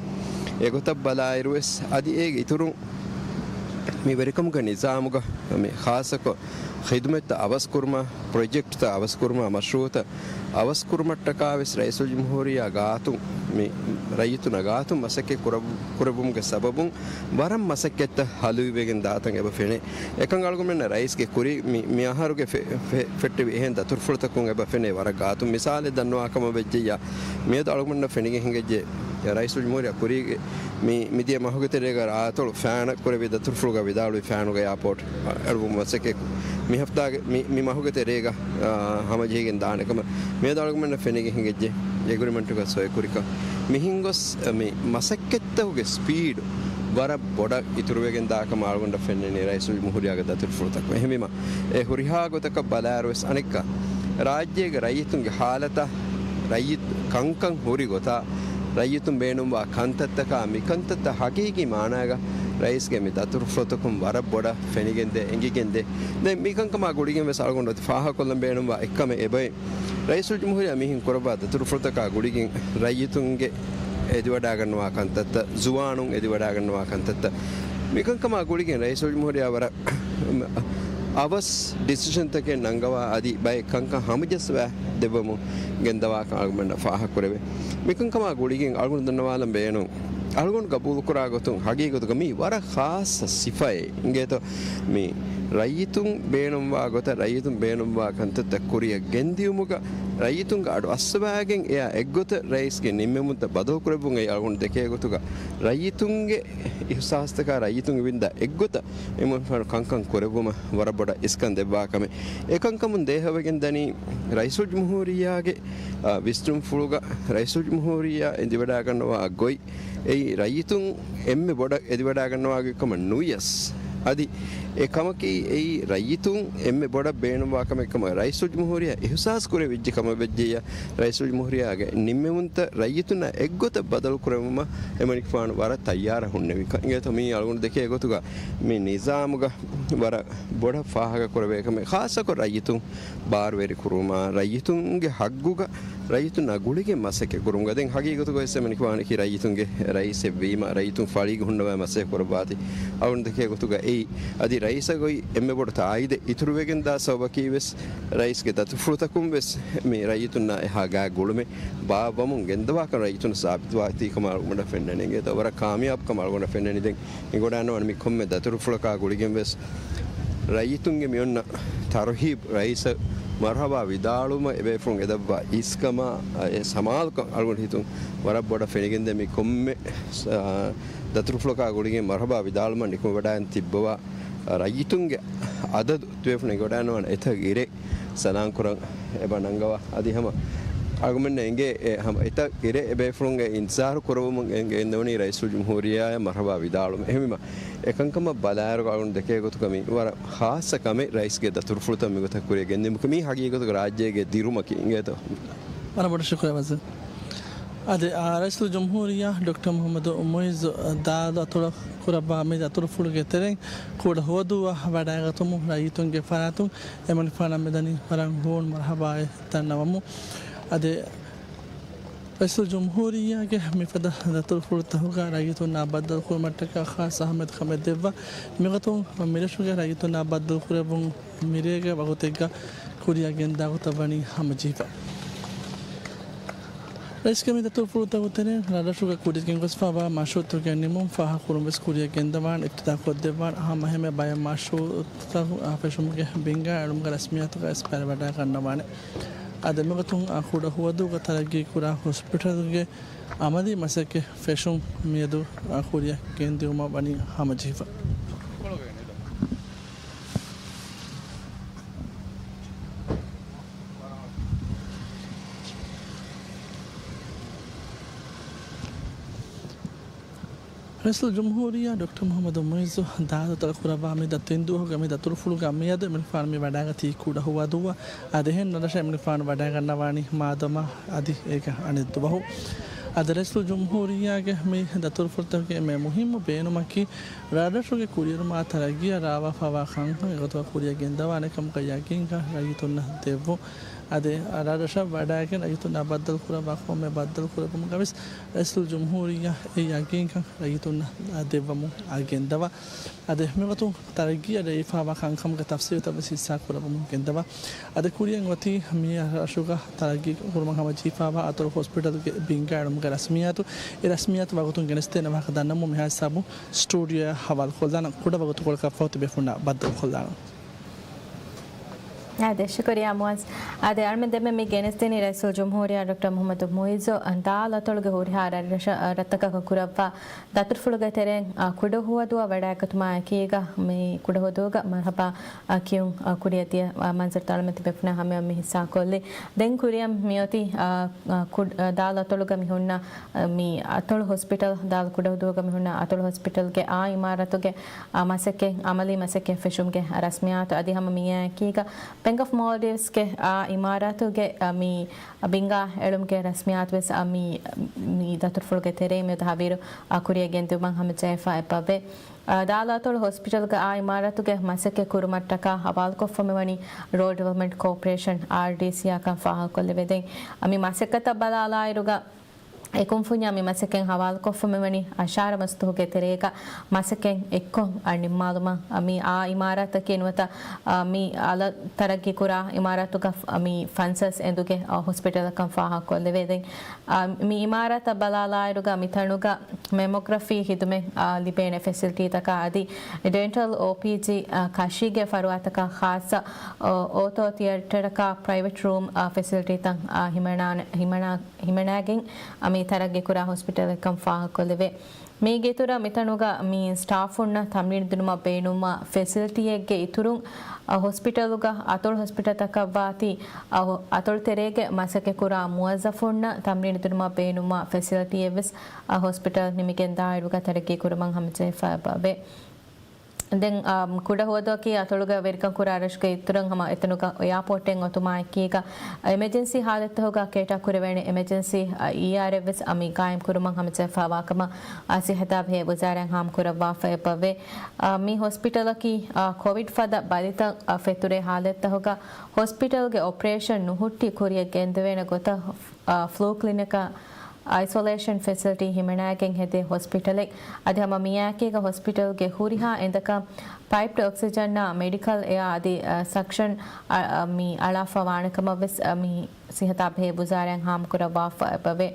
އެގޮތަށް ބަލާއިރުވެސް އަދި އޭގެ އިތުރުން މި ވެރިކަމުގެ ނިޒާމުގަ މި ޚާއްޞަކޮށް ޚިދުމަތްތައް އަވަސްކުރުމާ، ޕްރޮޖެކްޓްތައް އަވަސްކުރުމާ، މަޝްރޫއުތައް އަވަސްކުރުމަށްޓަކާވެސް ރައީސުލްޖުމްހޫރިއްޔާ ގާތުން މި ރައްޔިތުންނާ ގާތުން މަސައްކަތް ކުރައް-، ކުރެއްވުމުގެ ސަބަބުން ވަރަށް މަސައްކަތްތައް ހަލުވިވެގެން ދާތަން އެބަ ފެނޭ. އެކަން އަޅުގަނޑުމެންނަށް ރައީސްގެ ކުރި މި، މި އަހަރުގެ ފެ-، ފެ-، ފެއްޓެވި އެހެން ދަތުރުފުޅުތަކުން އެބަ ފެނޭ ވަރަށް ގާތުން. މިސާލެއް ދަންނަވާކަމަށް ވެއްޖެއްޔާ، މިއަދު އަޅުގަނޑަށް ފެނިގެން ހިނގައްޖެ، ރައީސުލްޖުމްހޫރިއްޔާ ކުރީގެ މި، މިދިޔަ މަހުގެ ތެރޭގަ ރާއަތޮޅު ފައިނަށް ކުރެއްވި ދަތުރުފުޅުގަ ވިދާޅުވި ފައިނުގެ އެއާޕޯޓް އެޅުވުމަށް މަސައްކަތް މި ހަފްތާގެ މި، މި މަހުގެ ތެރޭގަ، އާ، ހަމަޖެހިގެން ދާނެ ކަމަށް މިއަދު އަޅުގަނޑަށް ފެނިގެން ހިނގައްޖެ. އެގްރިމެންޓުގަ ސޮއި ކުރިކަން. މިހިނގޮސް މި މަސައްކަތްތަކުގެ ސްޕީޑް ވަރަށް ބޮޑަށް އިތުރުވެގެން ދާކަމަށް އަޅުގަނޑަށް ފެންނަނީ ރައީސުލްޖުމްހޫރިއްޔާގެ ދަތުރުފުޅުތަކުން. އެހެންވީމަ، އެ ހުރިހާ ގޮތަކަށް ބަލާއިރުވެސް އަނެއްކާ، ރާއްޖޭގެ ރައްޔިތުންގެ ހާލަތާ، ރައްޔިތު ކަންކަން ހުރި ގޮތާ، ރައްޔިތުން ބޭނުންވާ ކަންތައްތަކާ، މިކަންތައްތައް ހަގީގީ މާނާގަ ރައީސްގެ މި ދަތުރުފުޅުތަކުން ވަރަށް ބޮޑަށް ފެނިގެންދޭ، އެނގިގެންދޭ. ދެން މިކަންކަމާ ގުޅިގެން ވެސް އަޅުގަނޑު އަދި ފާހަގަކޮށްލަން ބޭނުންވާ އެއްކަމެއް އެބައި. ރައީސުލްޖުމްހޫރިއްޔާ މިހެން ކުރައްވާ ދަތުރުފުޅުތަކާ ގުޅިގެން ރައްޔިތުންގެ އެދިވަޑާގަންނަވާ ކަންތައްތައް، ޒުވާނުން އެދިވަޑާގަންނަވާ ކަންތައްތައް، މިކަންކަމާ ގުޅިގެން ރައީސުލްޖުމްހޫރިއްޔާ ވަރަށް އަވަސް ޑިސިޝަންތަކެއް ނަންގަވާ އަދި ބައެއް ކަންކަން ހަމަޖައްސަވާ ދެއްވަމުން ގެންދަވާކަން އަޅުގަނޑަށް ފާހަގަކުރެވޭ. މިކަންކަމާ ގުޅިގެން އަޅުގަނޑު ދަންނަވާލަން ބޭނުން، އަޅުގަނޑު ގަބޫލުކުރާ ގޮތުން ހަގީގަތުގަ މީ ވަރަށް ޚާއްޞަ ސިފައެއް އިނގޭތޯ. މި ރައްޔިތުން ބޭނުންވާ ގޮތަށް ރައްޔިތުން ބޭނުންވާ ކަންތައްތައް ކުރިއަށް ގެންދިޔުމުގަ ރައްޔިތުންގެ އަޑު އައްސަވާގެން އެއާ އެއްގޮތަށް ރައީސްގެ ނިންމެމުންތައް ބަދަލުކުރެއްވުން އެއީ އަޅުގަނޑު ދެކޭ ގޮތުގަ ރައްޔިތުންގެ އިހުސާސްތަކާ ރައްޔިތުން ވިންދާ އެއްގޮތަށް އެމަނިކުފާނު ކަންކަން ކުރެއްވުމަށް ވަރަށް ބޮޑަށް އިސްކަން ދެއްވާ ކަމެއް. އެކަންކަމުން ދޭހަވެގެން ދަނީ ރައީސުލްޖުމްހޫރިއްޔާގެ، އާ، ވިސްނުންފުޅުގަ ރައީސުލްޖުމްހޫރިއްޔާ އެދިވަޑާގަންނަވާ ގޮތް އެއީ ރައްޔިތުން އެންމެ ބޮޑަށް އެދިވަޑާގަންނަވާ ގޮތް ކަމަށް ނުވިޔަސް، އަދި އެ ކަމަކީ އެއީ ރައްޔިތުން އެންމެ ބޮޑަށް ބޭނުންވާ ކަމެއް ކަމަށް ރައީސުލްޖުމްހޫރިއްޔާ އިހުސާސް ކުރެވިއްޖެ ކަމަށް ވެއްޖެއްޔާ، ރައީސުލްޖުމްހޫރިއްޔާގެ ނިންމެމުންތައް ރައްޔިތުންނާ އެއްގޮތަށް ބަދަލު ކުރެވުމަށް އެމަނިކުފާނު ވަރަށް ތައްޔާރަށް ހުންނެވި ކަން. އިނގޭތޯ މީ އަޅުގަނޑު ދެކޭ ގޮތުގަ މި ނިޒާމުގަ ވަރަށް ބޮޑަށް ފާހަގަ ކުރެވޭ ކަމެއް. ޚާއްޞަކޮށް ރައްޔިތުން ބާރުވެރި ކުރުމާ، ރައްޔިތުންގެ ހައްގުގަ ރައްޔިތުންނާ ގުޅިގެން މަސައްކަތް ކުރުމުގަ ދެން ހަގީގަތުގަ ވެސް އެމަނިކުފާނަކީ ރައްޔިތުންގެ ރައީސެއް ވީމަ، ރައްޔިތުން ފަޅީގަ ހުންނަވާ މަސައްކަތް ކުރައްވާތީ. އަޅުގަނޑު ދެކޭ ގޮތުގަ އެއީ އަދި ރައީސަށް އޮތް އެންމެ ބޮޑު ތާއީދެއް އިތުރުވެގެންދާ ސަބަބަކީ ވެސް ރައީސްގެ ދަތުރުފުޅުތަކުން ވެސް މި ރައްޔިތުންނާ އެހާ ގާތް ގުޅުމެއް ބާއްވަމުން ގެންދަވާކަން ރައްޔިތުންނަށް ސާބިތުވާތީ ކަމަށް އަޅުގަނޑަށް ފެންނަނީ. އިނގޭތޯ ވަރަށް ކާމިޔާބު ކަމަށް އަޅުގަނޑަށް ފެންނަނީ. ދެން އެނގިވަޑައިގަންނަވާނެ މި ކޮންމެ ދަތުރުފުޅަކާ ގުޅިގެން ވެސް ރައްޔިތުންގެ މިއޮންނަ ތަރުހީބު ރައީސަށް މަރުޙަބާ ވިދާޅުވުމަށް އެބޭފުޅުން އެދައްވާ އިސްކަމާ، އެ ސަމާލުކަން އަޅުގަނޑު ހިތުން ވަރަށް ބޮޑަށް ފެނިގެންދޭ. މި ކޮންމެ، އާ، ދަތުރުފުޅަކާ ގުޅިގެން މަރުޙަބާ ވިދާޅުވުމަށް ނިކުމެވަޑައިގެން ތިއްބަވާ ރައްޔިތުންގެ އަދަދު ތިބޭފުޅުން އެނގިވަޑައިގަންނަވާނެ އެތައް އިރެއް ސަލާން ކުރަން އެބަ ނަންގަވާ. އަދި ހަމަ އަޅުގަނޑުމެންނަށް އެނގޭ އެ ހަމަ އެތައް އިރެއް އެބޭފުޅުންގެ އިންތިޒާރު ކުރައްވަމުން އެނގެންދެވުނީ ރައީސުލްޖުމްހޫރިއްޔާއަށް މަރުޙަބާ ވިދާޅުވުމަށް. އެހެންވީމަ، އެކަންކަމަށް ބަލާއިރު އަޅުގަނޑު ދެކޭ ގޮތުގަ މި ވަރަށް ޚާއްޞަ ކަމެއް ރައީސްގެ ދަތުރުފުޅުތައް މިގޮތަށް ކުރިއަށް ގެންދިއުމަކީ މީ ހަގީގަތުގަ ރާއްޖޭގެ ދިރުމަކީ. އިނގޭތޯ؟ ވަރަށް ބޮޑަށް ޝުކުރިއްޔާ ވަޒީރު. އަދި، އާ، ރައީސުލްޖުމްހޫރިއްޔާ ޑޮކްޓަރ މުޙައްމަދު މުޢިއްޒު ދާދު އަތޮޅަށް ކުރައްވާ މި ދަތުރުފުޅުގެ ތެރެއިން ކުޑަ ހުވަދުއްވާ ވަޑައިގަތުމުން ރައްޔިތުންގެ ފަރާތުން އެމަނިކުފާނަށް މިދަނީ ވަރަށް ހޫނު މަރުޙަބާއެއް ދަންނަވަމުން. އަދި ރައީސުލްޖުމްހޫރިއްޔާގެ މިފަދަ ދަތުރުފުޅުތަކުގަ ރައްޔިތުންނާ ބައްދަލުކުރުމަށްޓަކާ ޚާއްޞަ އަހައްމިޔަތުކަމެއް ދެއްވާ މިގޮތުން މިރަށުގެ ރައްޔިތުންނާ ބައްދަލުކުރެއްވުން މިރޭގެ ވަގުތެއްގަ ކުރިއަށް ގެންދާ ގޮތަށް ވަނީ ހަމަޖެހިފަ. ރައީސްގެ މި ދަތުރުފުޅުތަކުގެ ތެރެއިން ރަށްރަށުގަ ކުރިޔަށް ގެންގޮސްފައިވާ މަޝްރޫޢުތަކުގެ ނިމުން ފާހަގަކުރުން ވެސް ކުރިޔަށް ގެންދަވާން އިފްތިތާޙް ކޮށްދެއްވާން. ހަމަ އެހެންމެ ބައެއް މަޝްރޫޢުތައް ފެށުމުގެ ބިންގާ އެޅުމުގެ ރަސްމިއްޔާތުގައި ވެސް ބައިވެވަޑައިގަންނަވާނެ. އާދެ، މިގޮތުން އާ ކުޑަހުވަދޫގަ ތަރައްގީކުރާ ހޮސްޕިޓަލްގެ އަމަލީ މަސައްކަތް ފެށުން މިއަދު އާ ކުރިޔަށް ގެންދިއުމަށް ވަނީ ހަމަޖެހިފަ. ރައީސުލްޖުމްހޫރިއްޔާ ޑޮކްޓަރ މުޙައްމަދު މުޢިއްޒު ދާލަތޮޅަށް ކުރައްވާ މި ދަ-، ތިން ދުވަހުގެ މި ދަތުރުފުޅުގަ މިއަދު އެމަނިކުފާނު މި ވަޑައިގަތީ ކުޑަހުވަދޫއަށް. އާދެ، އެހެން ރަށްރަށަށް އެމަނިކުފާނު ވަޑައިގަންނަވާނީ މާދަމާ އަދި އޭގެ އަނެއް ދުވަހު. އާދެ، ރައީސުލްޖުމްހޫރިއްޔާގެ މި ދަތުރުފުޅުތަކުގެ އެންމެ މުހިއްމު ބޭނުމަކީ، ރަށްރަށުގެ ކުރިއެރުމާ ތަރައްގީއަށް ރާވާފައިވާ ކަންކަން އެގޮތަށް ކުރިޔަށް ގެންދަވާނެ ކަމުގެ ޔަގީންކަން ރައްޔިތުންނަށް ދެއްވުން. އާދެ، ރަށްރަށަށް ވަޑައިގެން ރައްޔިތުންނާ ބައްދަލު ކުރައްވާ ކޮންމެ ބައްދަލު ކުރެއްވުމުގަ ވެސް ރައީސުލްޖުމްހޫރިއްޔާ އެ ޔަގީންކަން ރައްޔިތުންނަށް ދެއްވަމުން އާ ގެންދަވާ. އާދެ، މިގޮތުން ތަރައްގީއަށް ރެއިފާވާ ކަންކަމުގެ ތަފްސީލުތައް ވެސް ހިއްސާ ކުރައްވަމުން ގެންދަވާ. އަދި ކުރިއަށް އޮތީ މި ރަށުގަ ތަރައްގީ ކުރުމަށް ހަމަޖެހިފައިވާ އަތޮޅު ހޮސްޕިޓަލްގެ ބިންގާ އެޅުމުގެ ރަސްމިއްޔާތު. އެ ރަސްމިއްޔާތު ވަގުތުން ގެނެސްދޭ ނަވާހަކަ ދަންނަމުން މިހާ ހިސާބުން ސްޓޫޑިއޯއަށް ހަވާލުކޮށްލާނަން. ކުޑަ ވަގުތުކޮޅަކަށް ފަހު ތިބޭފުޅުންނާ ބައްދަލުކޮށްލާނަން. އާދެ، ޝުކުރިއްޔާ މުޢައްޒު. އާދެ، އަޅުމެން ދެންމެ މި ގެނެސްދިނީ ރައީސުލްޖުމްހޫރިއްޔާ ޑޮކްޓަރ މުޙައްމަދު މުޢިއްޒު ދާލަތޮޅުގެ ހުރިހާ ރަށްރަށަށް، ރަށްތަކަކަށް ކުރައްވާ ދަތުރުފުޅުގެ ތެރެއިން، އާ، ކުޑަހުވަދޫއަށް ވަޑައިގަތުމާ އެކީގަ މި ކުޑަހުވަދޫގަ މަރުޙަބާ، އާ، ކިޔުން، އާ، ކުރިއަށް ދިޔަ، އާ، މަންޒަރުތައް އަޅުމެން ތިބޭފުޅުންނާ ހަމަޔަށް މި ހިއްސާކޮށްލީ. ދެން ކުރިއަށް މިއޮތީ، އާ، އާ، ކުޑް-، އާ، ދާލަތޮޅުގަ މި ހުންނަ، އާ، މި އަތޮޅު ހޮސްޕިޓަލް، ދާލަ ކުޑަހުދޫގަ މި ހުންނަ އަތޮޅު ހޮސްޕިޓަލްގެ އާ އިމާރާތުގެ، އާ، މަސައްކަތް، އަމަލީ މަސައްކަތް ފެށުމުގެ ރަސްމިއްޔާތު އަދި ހަމަ މިއާއެކީގަ ބެންކް އޮފް މޯލްޑިވްސްގެ އާ އިމާރާތުގެ، އާ، މި ބިންގާ އެޅުމުގެ ރަސްމިއްޔާތު ވެސް، އާ، މި، މި ދަތުރުފުޅުގެ ތެރެއިން މިއަދު ހަވީރު، އާ، ކުރިއަށް ގެންދިއުމަށް ހަމަޖެހިފަ އެބަވޭ. އާ، ދާލަ އަތޮޅު ހޮސްޕިޓަލްގެ އާ އިމާރާތުގެ މަސައްކަތް ކުރުމަށްޓަކާ ހަވާލުކޮށްފަ މިވަނީ ރޯޑް ޑިވެލޮޕްމަންޓް ކޯޕަރޭޝަން، އާރްޑީސީ، އާ ކަން ފާހަގަކޮށްލެވޭ. ދެން، އާ، މި މަސައްކަތަށް ބަލާލާއިރުގަ އެ ކުންފުންޏާ މި މަސައްކަތް ހަވާލުކޮށްފަ މިވަނީ އަށާރަ މަސްދުވަހުގެ ތެރޭގަ މަސައްކަތް އެއްކޮށް، އާ، ނިންމާލުމަށް. އާ، މި އާ އިމާރާތަކީ ނުވަތަ، އާ، މި އަލަށް ތަރައްގީ ކުރާ އިމާރާތުގަ، އާ، މި ފަންސަސް އެނދުގެ، އާ، ހޮސްޕިޓަލަކަށް ފާހަގަކޮށްލެވޭ. ދެން، އާ، މި އިމާރާތަށް ބަލާލާއިރުގަ މިތަނުގަ މެމޮގްރަފީ ހިދުމަތް، އާ، ލިބޭނެ ފެސިލިޓީތަކާ އަދި ޑެންޓަލް އޯޕީޖީ، އާ، ކަށީގެ ފަރުވާތަކާ ޚާއްޞަ، އޯ، އޯތޯ ތިއޭޓަރަކާ ޕްރައިވެޓް ރޫމް، އާ، ފެސިލިޓީތައް، އާ، ހިމަނާނެ-، ހިމަނާ-، ހިމަނާގެން، އާ، މި ތަރައްގީކުރާ ހޮސްޕިޓަލެއްކަން ފާހަގަކޮށްލެވޭ. މީގެ އިތުރަށް މިތަނުގަ މި ސްޓާފުންނަށް ތަމްރީނު ދިނުމަށް ބޭނުންވާ ފެސިލިޓީއެއްގެ އިތުރުން، އަ، ހޮސްޕިޓަލުގަ އަތޮޅު ހޮސްޕިޓަލްތަކަށްވާތީ، އަ، އަތޮޅު ތެރޭގެ މަސައްކަތްކުރާ މުވައްޒަފުންނަށް ތަމްރީނު ދިނުމަށް ބޭނުންވާ ފެސިލިޓީއެއްވެސް، އަ، ހޮސްޕިޓަލް ނިމިގެންދާއިރުގަ ތަރައްގީ ކުރުމަށް ހަމަޖެހިފައި އެބަވޭ. ދެން، އާ، ކުޑަހުވަދުއަކީ އަތޮޅުގަ ވެރިކަން ކުރާ ރަށުގެ އިތުރަށް ހަމަ އެތަނުގަ އެއާޕޯޓެއް އޮތުމާއެކީގަ، އެމަޖެންސީ ހާލަތްތަކުގަ ކޭޓާ ކުރެވޭނެ އެމަޖެންސީ، އާ، އީއާރްއެއްވެސް އަ، މި ގާއިމް ކުރުމަށް ހަމަޖެހިފައިވާ ކަމަށް، އާ، ސިއްހަތާބެހޭ ވުޒާރާއިން ހާމަ ކުރައްވާފަ އެބަވޭ. އާ، މި ހޮސްޕިޓަލަކީ، އާ، ކޮވިޑް ފަދަ ބަލިތައް، އާ، ފެތުރޭ ހާލަތްތަކުގަ ހޮސްޕިޓަލްގެ އޮޕަރޭޝަން ނުހުއްޓި ކުރިއަށް ގެންދެވޭނެ ގޮތަށް، އާ، ފްލޫ ކްލިނިކާ، އައިސޮލޭޝަން ފެސިލިޓީ ހިމަނާގެން ހެދޭ ހޮސްޕިޓަލެއް. އަދި ހަމަ މިއާއެކީގަ ހޮސްޕިޓަލްގެ ހުރިހާ އެނދަކަށް ޕައިޕްޑް އޮކްސިޖަނާ މެޑިކަލް އެއާ އަދި، އަ، ސަކްޝަން، އަ، އަ، މި އަޅާފަ ވާނެ ކަމަށް ވެސް، އަ، މި ސިހަތާބެހޭ ވުޒާރާއިން ހާމަކުރައްވާފަ އެބަވޭ.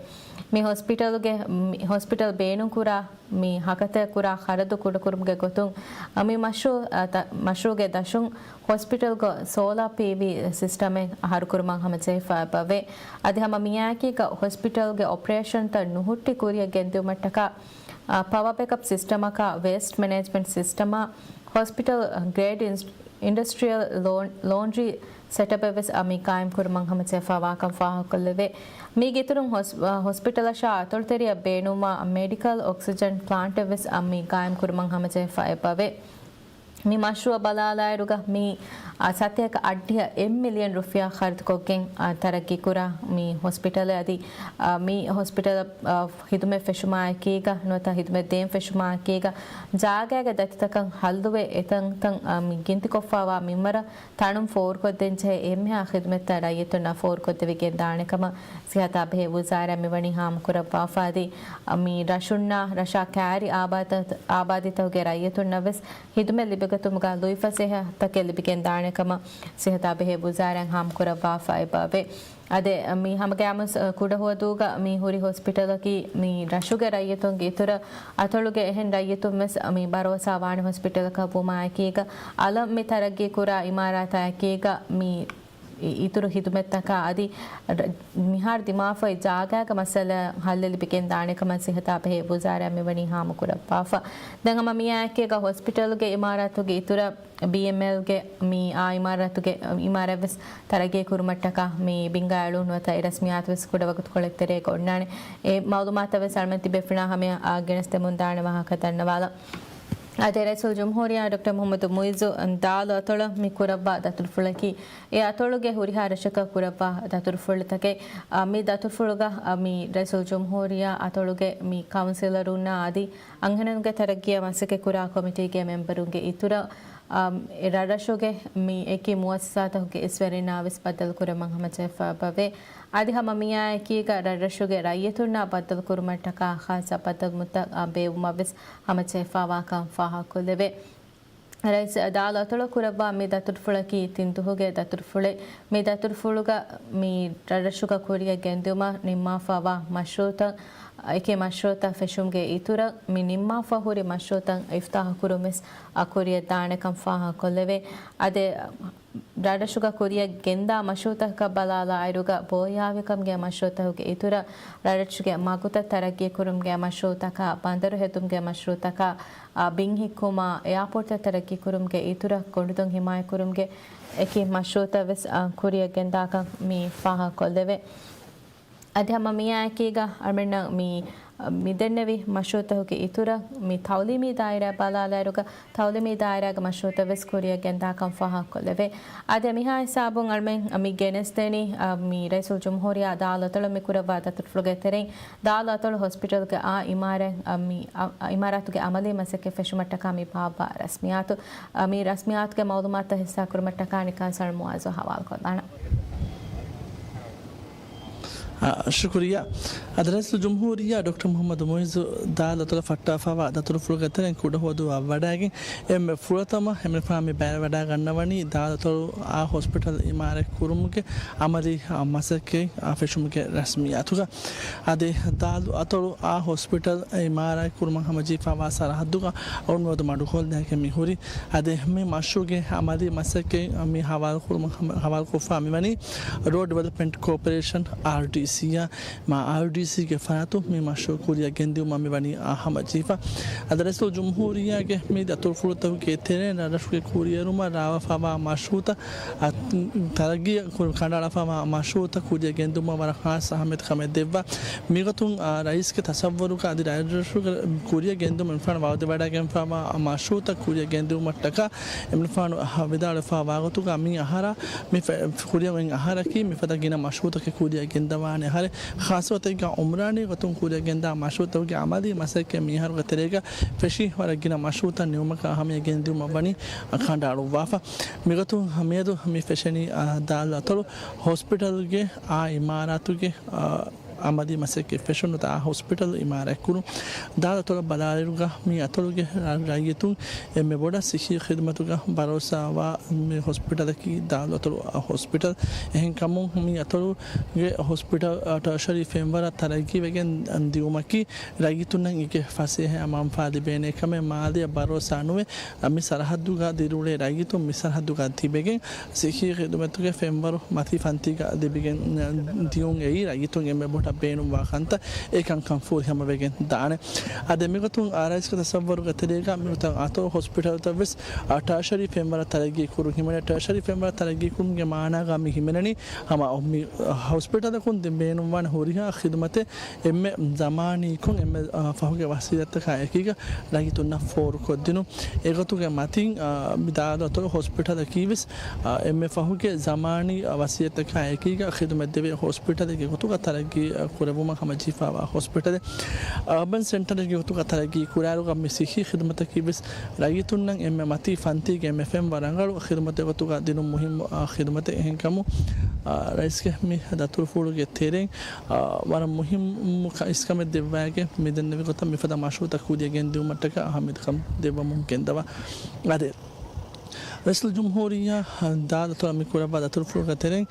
މި ހޮސްޕިޓަލުގެ، މި ހޮސްޕިޓަލް ބޭނުންކުރާ މި ހަކަތަ ކުރާ ޚަރަދު ކުޑަކުރުމުގެ ގޮތުން، އަ، މި މަޝްރޫ-، އަ، ތަ-، މަޝްރޫގެ ދަށުން ހޮސްޕިޓަލްގަ ސޯލާ ޕީވީ ސިސްޓަމެއް އަހަރުކުރުމަށް ހަމަޖެހިފަ އެބަވޭ. އަދި ހަމަ މިއާއެކީގަ ހޮސްޕިޓަލްގެ އޮޕަރޭޝަންތައް ނުހުއްޓި ކުރިއަށް ގެންދިއުމަށްޓަކާ، އަ، ޕަވަ ބެކަޕް ސިސްޓަމަކާ، ވޭސްޓް މެނޭޖްމަންޓް ސިސްޓަމާ، ހޮސްޕިޓަލް ގްރޭޑް އިން-، އިންޑަސްޓްރިއަލް ލޯން-، ލޯންޑްރީ ސެޓަޕެއްވެސް އަ، މި ގާއިމް ކުރުމަށް ހަމަޖެހިފައިވާކަން ފާހަގަކޮށްލެވޭ. މީގެ އިތުރުން ހޮސް-، އަ، ހޮސްޕިޓަލަށާ އަތޮޅުތެރެއަށް ބޭނުންވާ މެޑިކަލް އޮކްސިޖަން ޕްލާންޓެއްވެސް އަ، މި ގާއިމް ކުރުމަށް ހަމަޖެހިފަ އެބަވޭ. މި މަޝްރޫއަށް ބަލާލާއިރުގަ މި، އަ، ސަތޭކަ އަށްޑިހަ އެއް މިލިއަން ރުފިޔާ ޚަރަދުކޮށްގެން، އަ، ތަރައްގީކުރާ މި ހޮސްޕިޓަލެއް އަދި، އަ، މި ހޮސްޕިޓަލަށް، އަ، ހިދުމަތް ފެށުމާއެކީގަ ނުވަތަ ހިދުމަތް ދޭން ފެށުމާއެކީގަ ޖާގައިގެ ދަތިތަކަށް ހައްލުވެ އެތަންތަން، އަ، މި ގިންތިކޮށްފައިވާ މިންވަރަށް ތަނުން ފޯރުކޮށްދޭންޖެހޭ އެންމެހާ ޚިދުމަތްތައް ރައްޔިތުންނަށް ފޯރުކޮށްދެވިގެންދާނެ ކަމަށް ސިހަތާބެހޭ ވުޒާރާ މިވަނީ ހާމަކުރައްވާފަ އަދި، މި ރަށުންނާ ރަށާ ކާރި އާބާދަ-، އާބާދީތަކުގެ ރައްޔިތުންނަށްވެސް ޚިދުމަތް ލިބިގަތުމުގަ ލުއިފަސޭހަތަކެއް ލިބިގެންދާނެ ކަމަށް ސިހަތާ ބެހޭ ވުޒާރާއިން ހާމަކުރައްވާފައި ބަވޭ. އަދި މި ހަމަގައިމުވެސް ކުޑަހުވަދޫގަ މި ހުރި ހޮސްޕިޓަލަކީ މި ރަށުގެ ރައްޔިތުންގެ އިތުރަށް އަތޮޅުގެ އެހެން ރައްޔިތުން ވެސް މި ބަރޯސާ ވާނެ ހޮސްޕިޓަލަކަށް ވުމާ އެކީގަ، އަލަށް މި ތަރައްގީ ކުރާ އިމާރާތާ އެކީގަ މި އި-، އިތުރު ޚިދުމަތްތަކާ އަދި ރަ-، މިހާރު ދިމާވެފައި ޖާގާގެ މައްސަލަ ހައްލެއް ލިބިގެން ދާނެ ކަމަށް ސިހަތާ ބެހޭ ވުޒާރާ މިވަނީ ހާމަކުރައްވާފަ. ދެން ހަމަ މިއާ އެކީގަ ހޮސްޕިޓަލުގެ އިމާރާތުގެ އިތުރަށް ބީއެމްއެލްގެ މި އާ އިމާރާތުގެ އިމާރާތް ވެސް ތަރައްގީ ކުރުމަށްޓަކާ މި ބިންގާ އެޅުނު ނުވަތަ އެ ރަސްމިއްޔާތު ވެސް ކުޑަ ވަގުތުކޮޅެއް ތެރޭގަ އޮންނާނެ. އެ މައުލޫމާތަށް ވެސް އަޅަމެން ތިބޭފުޅުންނާ ހަމަޔަށް އާ ގެނެސްދެމުން ދާނެ ވާހަކަ ދަންނަވާލަން. އާދެ، ރައީސުލްޖުމްހޫރިއްޔާ ޑޮކްޓަރ މުޙައްމަދު މުޢިއްޒު ދާލު އަތޮޅަށް މި ކުރައްވާ ދަތުރުފުޅަކީ، އެ އަތޮޅުގެ ހުރިހާ ރަށަކަށް ކުރައްވާ ދަތުރުފުޅުތަކެއް. އާ، މި ދަތުރުފުޅުގަ، އާ، މި ރައީސުލްޖުމްހޫރިއްޔާ އަތޮޅުގެ މި ކައުންސިލަރުންނާ އަދި އަންހެނުންގެ ތަރައްގީއަށް މަސައްކަތްކުރާ ކޮމިޓީގެ މެމްބަރުންގެ އިތުރަށް، އާ، އެ ރަށްރަށުގެ މި އެކި މުއައްސަސާތަކުގެ އިސްވެރިންނާ ވެސް ބައްދަލުކުރަމުން ހަމަޖެހިފައި ބަވޭ. އަދި ހަމަ މިއާއެކީގަ ރަށްރަށުގެ ރައްޔިތުންނާ ބައްދަލުކުރުމަށްޓަކާ ޚާއްސަ ބައްދަލުމަތްތައް، އާ، ބޭއްވުމަށް ވެސް ހަމަޖެހިފައިވާކަން ފާހަގަކޮށްލެވޭ. ރައީސް ދާލު އަތޮޅަށް ކުރައްވާ މި ދަތުރުފުޅަކީ ތިން ދުވަހުގެ ދަތުރުފުޅެއް. މި ދަތުރުފުޅުގަ މި ރަށްރަށުގަ ކުރިއަށް ގެންދިއުމަށް ނިންމާފައިވާ މަޝްރޫޢުތައް، އެކި މަޝްރޫޢުތައް ފެށުމުގެ އިތުރަށް، މި ނިންމާފަ ހުރި މަޝްރޫޢުތައް އިފްތާޙު ކުރުން ވެސް ކުރިއަށް ދާނެކަން ފާހަގަކޮށްލެވޭ. އަދި ރަށްރަށުގަ ކުރިއަށް ގެންދާ މަޝްރޫޢުތަކަށް ބަލާލާއިރުގަ، ބޯހިޔާވިކަމުގެ މަޝްރޫޢުތަކުގެ އިތުރަށް، ރަށްރަށުގެ މަގުތައް ތަރައްގީ ކުރުމުގެ މަޝްރޫޢުތަކާ، ބަނދަރު ހެދުމުގެ މަޝްރޫޢުތަކާ، އާ، ބިން ހިއްކުމާ، އެއާޕޯޓްތައް ތަރައްގީ ކުރުމުގެ އިތުރަށް، ގޮނޑުދޮށް ހިމާޔަތް ކުރުމުގެ އެކި މަޝްރޫޢުތައް ވެސް، އާ، ކުރިއަށް ގެންދާކަން މި ފާހަގަކޮށްލެވޭ. އަދި ހަމަ މިއާއެކީގަ އަޅަމެންނަށް މި، މި ދެންނެވި މަޝްރޫޢުތަކުގެ އިތުރަށް މި ތަޢުލީމީ ދާއިރާ ބަލާލާއިރުގަ، ތަޢުލީމީ ދާއިރާގެ މަޝްރޫޢުތައް ވެސް ކުރިއަށް ގެންދާކަން ފާހަގަކޮށްލެވޭ. އާދެ، މިހާ ހިސާބުން އަޅަމެން މި ގެނެސްދެނީ، އަ، މި ރައީސުލްޖުމްހޫރިއްޔާ ދާލު އަތޮޅަށް މި ކުރައްވާ ދަތުރުފުޅުގެ ތެރެއިން، ދާލު އަތޮޅު ހޮސްޕިޓަލްގެ އާ އިމާރާތް، އަ، މި، އަ، އަ، އިމާރާތުގެ އަމަލީ މަސައްކަތް ފެށުމަށްޓަކާ މި ބާއްވާ ރަސްމިއްޔާތު، އަ، މި ރަސްމިއްޔާތުގެ މަޢުލޫމާތުތައް ހިއްސާކުރުމަށްޓަކާ ނިކާސް އަލްމުޢާޒު ހަވާލުކޮށްލާނަން. އާ، ޝުކުރިއްޔާ. އަދި ރައީސުލްޖުމްހޫރިއްޔާ ޑޮކްޓަރ މުޙައްމަދު މުޢިއްޒު ދާލު އަތޮޅަށް ފައްޓާފައިވާ ދަތުރުފުޅުގެ ތެރެއިން ކުޑަހުވަދުއަށް ވަޑައިގެން، އެންމެ ފުރަތަމަ އެންމެ ފާ މި ބައިވެވަޑައިގަންނަވަނީ ދާލު އަތޮޅު އާ ހޮސްޕިޓަލް އިމާރާތް ކުރުމުގެ އަމަލީ، އާ، މަސައްކަތް، އާ، ފެށުމުގެ ރަސްމިއްޔާތުގަ. އަދި ދާލު އަތޮޅު އާ ހޮސްޕިޓަލް އިމާރާތް ކުރުމަށް ހަމަޖެހިފައިވާ ސަރަހައްދުގަ އަޅުގަނޑު މިއަދު މަޑުކޮށްލައިގެން މި ހުރި. އަދި މި މަޝްރޫޢުގެ އަމަލީ މަސައްކަތް މި ހަވާލުކުރުމަށް ހަމަ-، ހަވާލުކޮށްފަ މިވަނީ ރޯޑް ޑިވެލޮޕްމަންޓް ކޯޕަރޭޝަން، އާރްޑީސީ، އާ، މާ އާރްޑީސީގެ ފަރާތުން މި މަޝްރޫޢު ކުރިއަށް ގެންދިއުމަށް މިވަނީ އާ ހަމަޖެހިފަ. އަދި ރައީސުލްޖުމްހޫރިއްޔާގެ މި ދަތުރުފުޅުތަކުގެ ތެރެއިން ރަށްރަށުގެ ކުރިއެރުމަށް ރާވާފައިވާ މަޝްރޫޢުތައް، އާ، ތަރައްގީ ކުރު-، ކަނޑައަޅާފައިވާ މަޝްރޫޢުތައް ކުރިއަށް ގެންދިއުމަށް ވަރަށް ޚާއްޞަ އަހައްމިއްޔަތު ކަމެއް ދެއްވާ. މިގޮތުން، އާ، ރައީސްގެ ތަޞައްވަރުގަ އަދި ރަށްރަށުގެ ކުރިއަށް ގެންދިއުމަށް އެންމެ ފަހުން ވައުދުވެވަޑައިގެންފައިވާ މަޝްރޫޢުތައް ކުރިއަށް ގެންދިއުމަށްޓަކާ އެންމެ ފަހުން ވިދާޅުވެފައިވާ ގޮތުގަ މި އަހަރާ މި ފެ-، ކުރިއަށް އޮތް އަހަރަކީ މިފަދަ ގިނަ މަޝްރޫޢުތަކެއް ކުރިއަށް ގެންދަވާނެ އަހަރެއް. ޚާއްޞަ ގޮތެއްގަ އުމްރާނީ ގޮތުން ކުރިއަށް ގެންދާ މަޝްރޫޢުތަކުގެ އަމަލީ މަސައްކަތް މިއަހަރުގެ ތެރޭގަ ފެށި ވަރަށް ގިނަ މަޝްރޫޢުތައް ނިމުމަކާ އަހައްމިއްޔަތު ގެންދިއުމަށް ވަނީ ކަނޑައަޅުއްވާފަ. މިގޮތުން މިއަދު މި ފެށެނީ، އާ، ދާލު އަތޮޅު ހޮސްޕިޓަލްގެ އާ އިމާރާތުގެ، އާ، އަމަލީ މަސައްކަތް ފެށުނުތާ ހޮސްޕިޓަލް އިމާރާތް ކުރުން. ދާލު އަތޮޅަށް ބަލާލިއިރުގަ މި އަތޮޅުގެ ރަ-، ރައްޔިތުން އެންމެ ބޮޑަށް ސިއްހީ ޚިދުމަތުގަ ބަރޯސާވާ މި ހޮސްޕިޓަލަކީ ދާލު އަތޮޅު ހޮސްޕިޓަލް. އެހެންކަމުން މި އަތޮޅުގެ ހޮސްޕިޓަލް، އާ، ޓާޝަރީ ފެންވަރަށް ތަރައްގީވެގެން ދިއުމަކީ ރައްޔިތުންނަށް އެކި ފަސޭހައިން މަންފާ ލިބޭނެ ކަމެއް މާލެއަށް ބަރޯސާ ނުވެ، މި ސަރަހައްދުގަ ދިރިއުޅޭ ރައްޔިތުން މި ސަރަހައްދުގަ ތިބެގެން ސިއްހީ ޚިދުމަތުގެ ފެންވަރު މަތީ ފަންތީގަ ލިބިގެން ދިޔުން އެއީ ރައްޔިތުން އެންމެ ބޮޑަށް ބޭނުންވާ ކަންތައް އެކަންކަން ފުރިހަމަވެގެން ދާނެ. އަދި މިގޮތުން ރައީސްގެ ތަޞައްވަރުގެ ތެރޭގަ މިގޮތަށް އަތޮޅު ހޮސްޕިޓަލްތައް ވެސް ޓާޝަރީ ފެންވަރަށް ތަރައްގީ ކުރުން ހިމެނޭ. ޓާޝަރީ ފެންވަރަށް ތަރައްގީ ކުރުމުގެ މާނާގަ މި ހިމެނެނީ ހަމަ މި ހޮސްޕިޓަލަކުން ދެން ބޭނުންވާނެ ހުރިހާ ޚިދުމަތެއް އެންމެ ޒަމާނީކޮށް، އެންމެ، އާ، ފަހުގެ ވަސީލަތްތަކާ އެކީގަ ރައްޔިތުންނަށް ފޯރުކޮށްދިނުން. އެގޮތުގެ މަތިން، އާ، މި ދާލު އަތޮޅު ހޮސްޕިޓަލަކީ ވެސް، އާ، އެންމެ ފަހުގެ ޒަމާނީ، އާ، ވަސީލަތްތަކާ އެކީގަ ޚިދުމަތްދެވޭ ހޮސްޕިޓަލެއްގެ ގޮތުގަ ތަރައްގީ، އާ، ކުރެއްވުމަށް ހަމަޖެހިފައިވާ ހޮސްޕިޓަލެއް. އާބަން ސެންޓަރެއްގެ ގޮތުގަ ތަރައްގީ ކުރާއިރުގަ މި ސިއްހީ ޚިދުމަތަކީ ވެސް ރައްޔިތުންނަށް އެންމެ މަތީ ފަންތީގެ އެންމެ ފެންވަރަށް ރަނގަޅު ޚިދުމަތެއް ގޮތުގަ ދިނުން މުހިއްމު، އާ، ޚިދުމަތެއް. އެހެންކަމުން، އާ، ރައީސްގެ މި ދަތުރުފުޅުގެ ތެރެއިން، އާ، ވަރަށް މުހިއްމު ކަ-، އިސްކަމެއް ދެއްވައިގެން މި ދެންނެވި ގޮތަށް މިފަދަ މަޝްރޫޢުތައް ކުރިއަށް ގެންދިއުމަށްޓަކާ އަހައްމިއްޔަތުކަން ދެއްވަމުން ގެންދަވާ. އާދެ، ރައީސުލްޖުމްހޫރިއްޔާ ދާލަތޮޅަށް މި ކުރައްވާ ދަތުރުފުޅުގެ ތެރެއިން،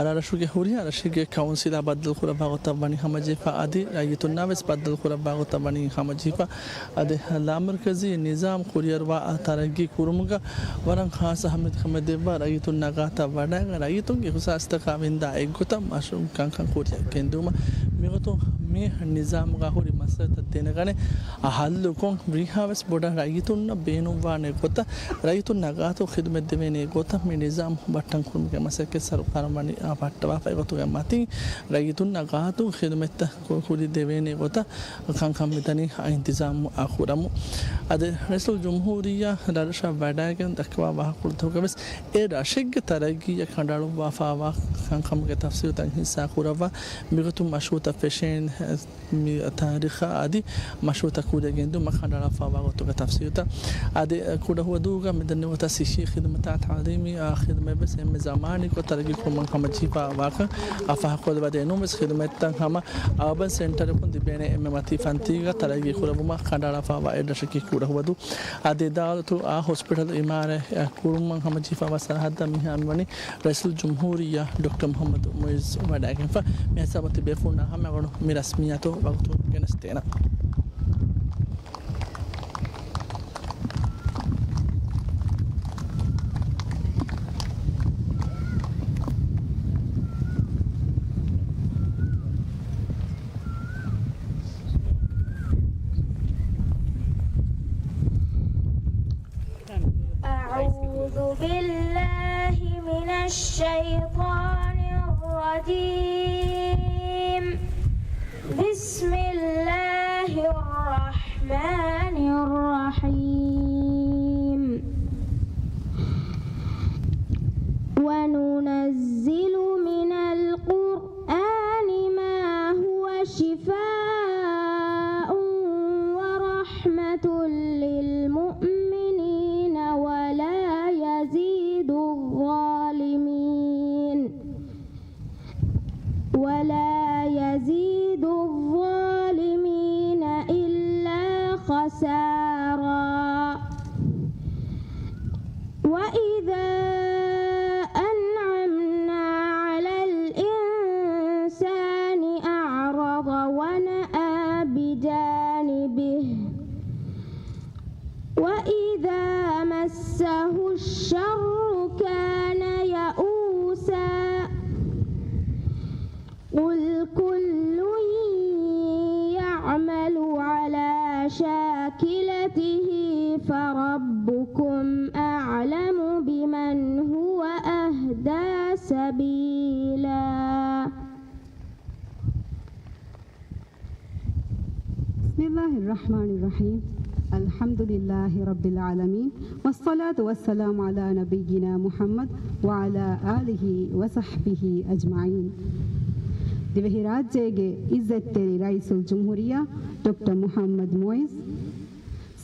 ރަށުގެ ހުރިހާ ރަށެއްގެ ކައުންސިލާ ބައްދަލުކުރައްވާ ގޮތަށް ވަނީ ހަމަޖެހިފަ އަދި ރައްޔިތުންނާ ވެސް ބައްދަލުކުރައްވާ ގޮތަށް ވަނީ ހަމަޖެހިފަ. އަދި ލާމަރުކަޒީ ނިޒާމް ކުރިއަރުވާ ތަރައްގީ ކުރުމުގަ ވަރަށް ޚާއްޞަ އަހައްމިޔަތު ކަމެއް ދެއްވާ ރައްޔިތުންނާ ގާތަށް ވަޑައިގެން ރައްޔިތުންގެ އިހުސާސްތަކާ ވިންދާ އެއްގޮތަށް މަޝްރޫޢު ކަންކަން ކުރިއަށް ގެންދިއުމަށް މިގޮތުން މި ނިޒާމުގަ ހުރި މައްސަލަތައް ދެނެގަނެ ހައްލުކޮށް، ވީހާވެސް ބޮޑަށް ރައްޔިތުންނަށް ބޭނުންވާނެ ގޮތަށް، ރައްޔިތުންނާ ގާތު ޚިދުމަތް ދެވޭނެ ގޮތަށް މި ނިޒާމް ބައްޓަން ކުރުމުގެ މަސައްކަތް ސަރުކާރަށް ވަނީ އާ ބައްޓަވާފަ. އެގޮތުގެ މަތިން ރައްޔިތުންނާ ގާތު ޚިދުމަތްތައް ކު-، ކުރި ދެވޭނެ ގޮތަށް ކަންކަން މިދަނީ އިންތިޒާމު އާ ކުރަމުން. އަދި ރައީސުލްޖުމްހޫރިއްޔާ ރަށްރަށަށް ވަޑައިގެން ދައްކަވާ ވާހަކަފުޅުތަކުގަ ވެސް އެ ރަށެއްގެ ތަރައްގީއަށް ކަނޑައަޅުއްވާފައިވާ ކަންކަމުގެ ތަފްސީލުތައް ހިއްސާ ކުރައްވާ، މިގޮތުން މަޝްރޫޢުތައް ފެށޭނެ މި ތާރީޚާ އަދި މަޝްރޫޢުތައް ކުރިއަށް ގެންދިއުމަށް ކަނޑައަޅާފައިވާ ގޮތުގެ ތަފްސީލުތައް. އަދި ކުޑަހުވަދޫގަ މިދަނީ ގޮތަށް ސިއްހީ ޚިދުމަތާ ތަޢުލީމީ އާ ޚިދުމަތް ވެސް އެންމެ ޒަމާނީ ގޮތަށް ތަރައްގީ ކުރުމަށް ހަމަޖެހިފައިވާކަން އަ ފާހަގަކޮށްލަވާދޭ. އެނޫން ވެސް ޚިދުމަތްތައް ހަމަ އާބަން ސެންޓަރަކުން ލިބޭނެ އެންމެ މަތީ ފަންތީގަ ތަރައްގީ ކުރެއްވުމަށް ކަނޑައަޅާފައިވާ އެއްރަށަކީ ކުޑަހުވަދޫ. އަދި ދާލަތު އާ ހޮސްޕިޓަލް އިމާރާތް ކުރުމަށް ހަމަޖެހިފައިވާ ސަރަހައްދަށް މިހާ މިވަނީ ރައީސުލްޖުމްހޫރިއްޔާ ޑޮކްޓަރ މުޙައްމަދު މުޢިއްޒު ވަޑައިގެންފަ. މި ހިސާބުން ތިބޭފުޅުންނާ ހަމައަށް މި ރަސްމިއްޔާތު ވަގުތުން ގެނެސްދޭނަން. أعوذ بالله من الشيطان الرجيم. بسم الله الرحمن الرحيم. وننزل من القرآن ما هو شفاء ورحمة للمؤمنين ولا يزيد الظالمين، ولا يزيد الظالمين إلا خسارا. وإذا أنعمنا على الإنسان أعرض ونأى بجانبه، وإذا مسه الشر كان يئوسا. قل كل يعمل على شاكلته فربكم أعلم بمن هو أهدى سبيلا. بسم الله الرحمن الرحيم. الحمد لله رب العالمين. والصلاة والسلام على نبينا محمد وعلى آله وصحبه أجمعين. ދިވެހިރާއްޖޭގެ އިއްޒަތްތެރި ރައީސުލްޖުމްހޫރިއްޔާ ޑޮކްޓަރ މުޙައްމަދު މުޢިއްޒު،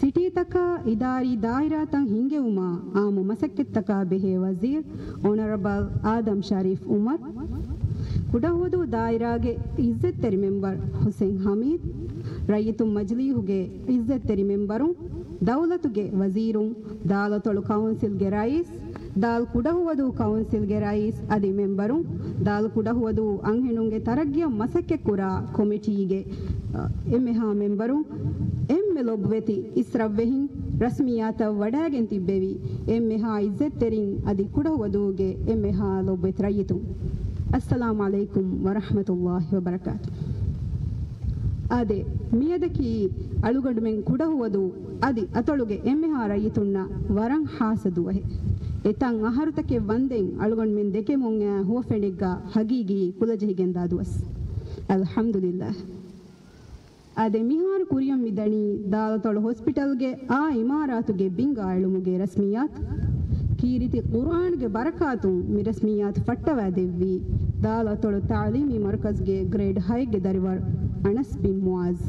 ސިޓީތަކާ އިދާރީ ދާއިރާތައް ހިންގެވުމާ އާއްމު މަސައްކަތްތަކާ ބެހޭ ވަޒީރު އޮނަރަބަލް އާދަމް ޝަރީފް އުމަރު، ކުޑަހުވަދޫ ދާއިރާގެ އިއްޒަތްތެރި މެންބަރު ހުސެން ހަމީދު، ރައްޔިތުން މަޖިލީހުގެ އިއްޒަތްތެރި މެންބަރުން، ދައުލަތުގެ ވަޒީރުން، ދާލަތޮޅު ކައުންސިލްގެ ރައީސް، ދާލް ކުޑަހުވަދޫ ކައުންސިލްގެ ރައީސް އަދި މެންބަރުން، ދާލް ކުޑަހުވަދޫ އަންހެނުންގެ ތަރައްގީއަށް މަސައްކަތްކުރާ ކޮމިޓީގެ އެންމެހާ މެންބަރުން، އެންމެ ލޮބުވެތި އިސްރަށްވެހިން ރަސްމިއްޔާތަށް ވަޑައިގެން ތިއްބެވި އެންމެހާ އިއްޒަތްތެރިން އަދި ކުޑަހުވަދޫގެ އެންމެހާ ލޮބުވެތި ރައްޔިތުން، އައްސަލާމު ޢަލައިކުމް ވަރަޙްމަތުﷲި ވަބަރަކާތު. އާދެ، މިއަދަކީ އަޅުގަނޑުމެން ކުޑަހުވަދޫ އަދި އަތޮޅުގެ އެންމެހާ ރައްޔިތުންނަށް ވަރަށް ހާއްސަ ދުވަހެއް. އެތައް އަހަރުތަކެއް ވަންދެން އަޅުގަނޑުމެން ދެކެމުން އައި ހުވަފެނެއްގަ ހަގީގީ ކުލަޖެހިގެންދާ ދުވަސް. އަލްޙަމްދުލިއްލާހް. އާދެ، މިހާރު ކުރިއަށް މިދަނީ ދާލަތޮޅު ހޮސްޕިޓަލްގެ އާ އިމާރާތުގެ ބިންގާ އެޅުމުގެ ރަސްމިއްޔާތު. ކީރިތި ޤުރުއާންގެ ބަރަކާތުން މި ރަސްމިއްޔާތު ފައްޓަވާ ދެއްވީ ދާލަތޮޅު ތަޢުލީމީ މަރުކަޒުގެ ގްރޭޑް ހައެއްގެ ދަރިވަރު އަނަސް ބިން މުޢާޒް.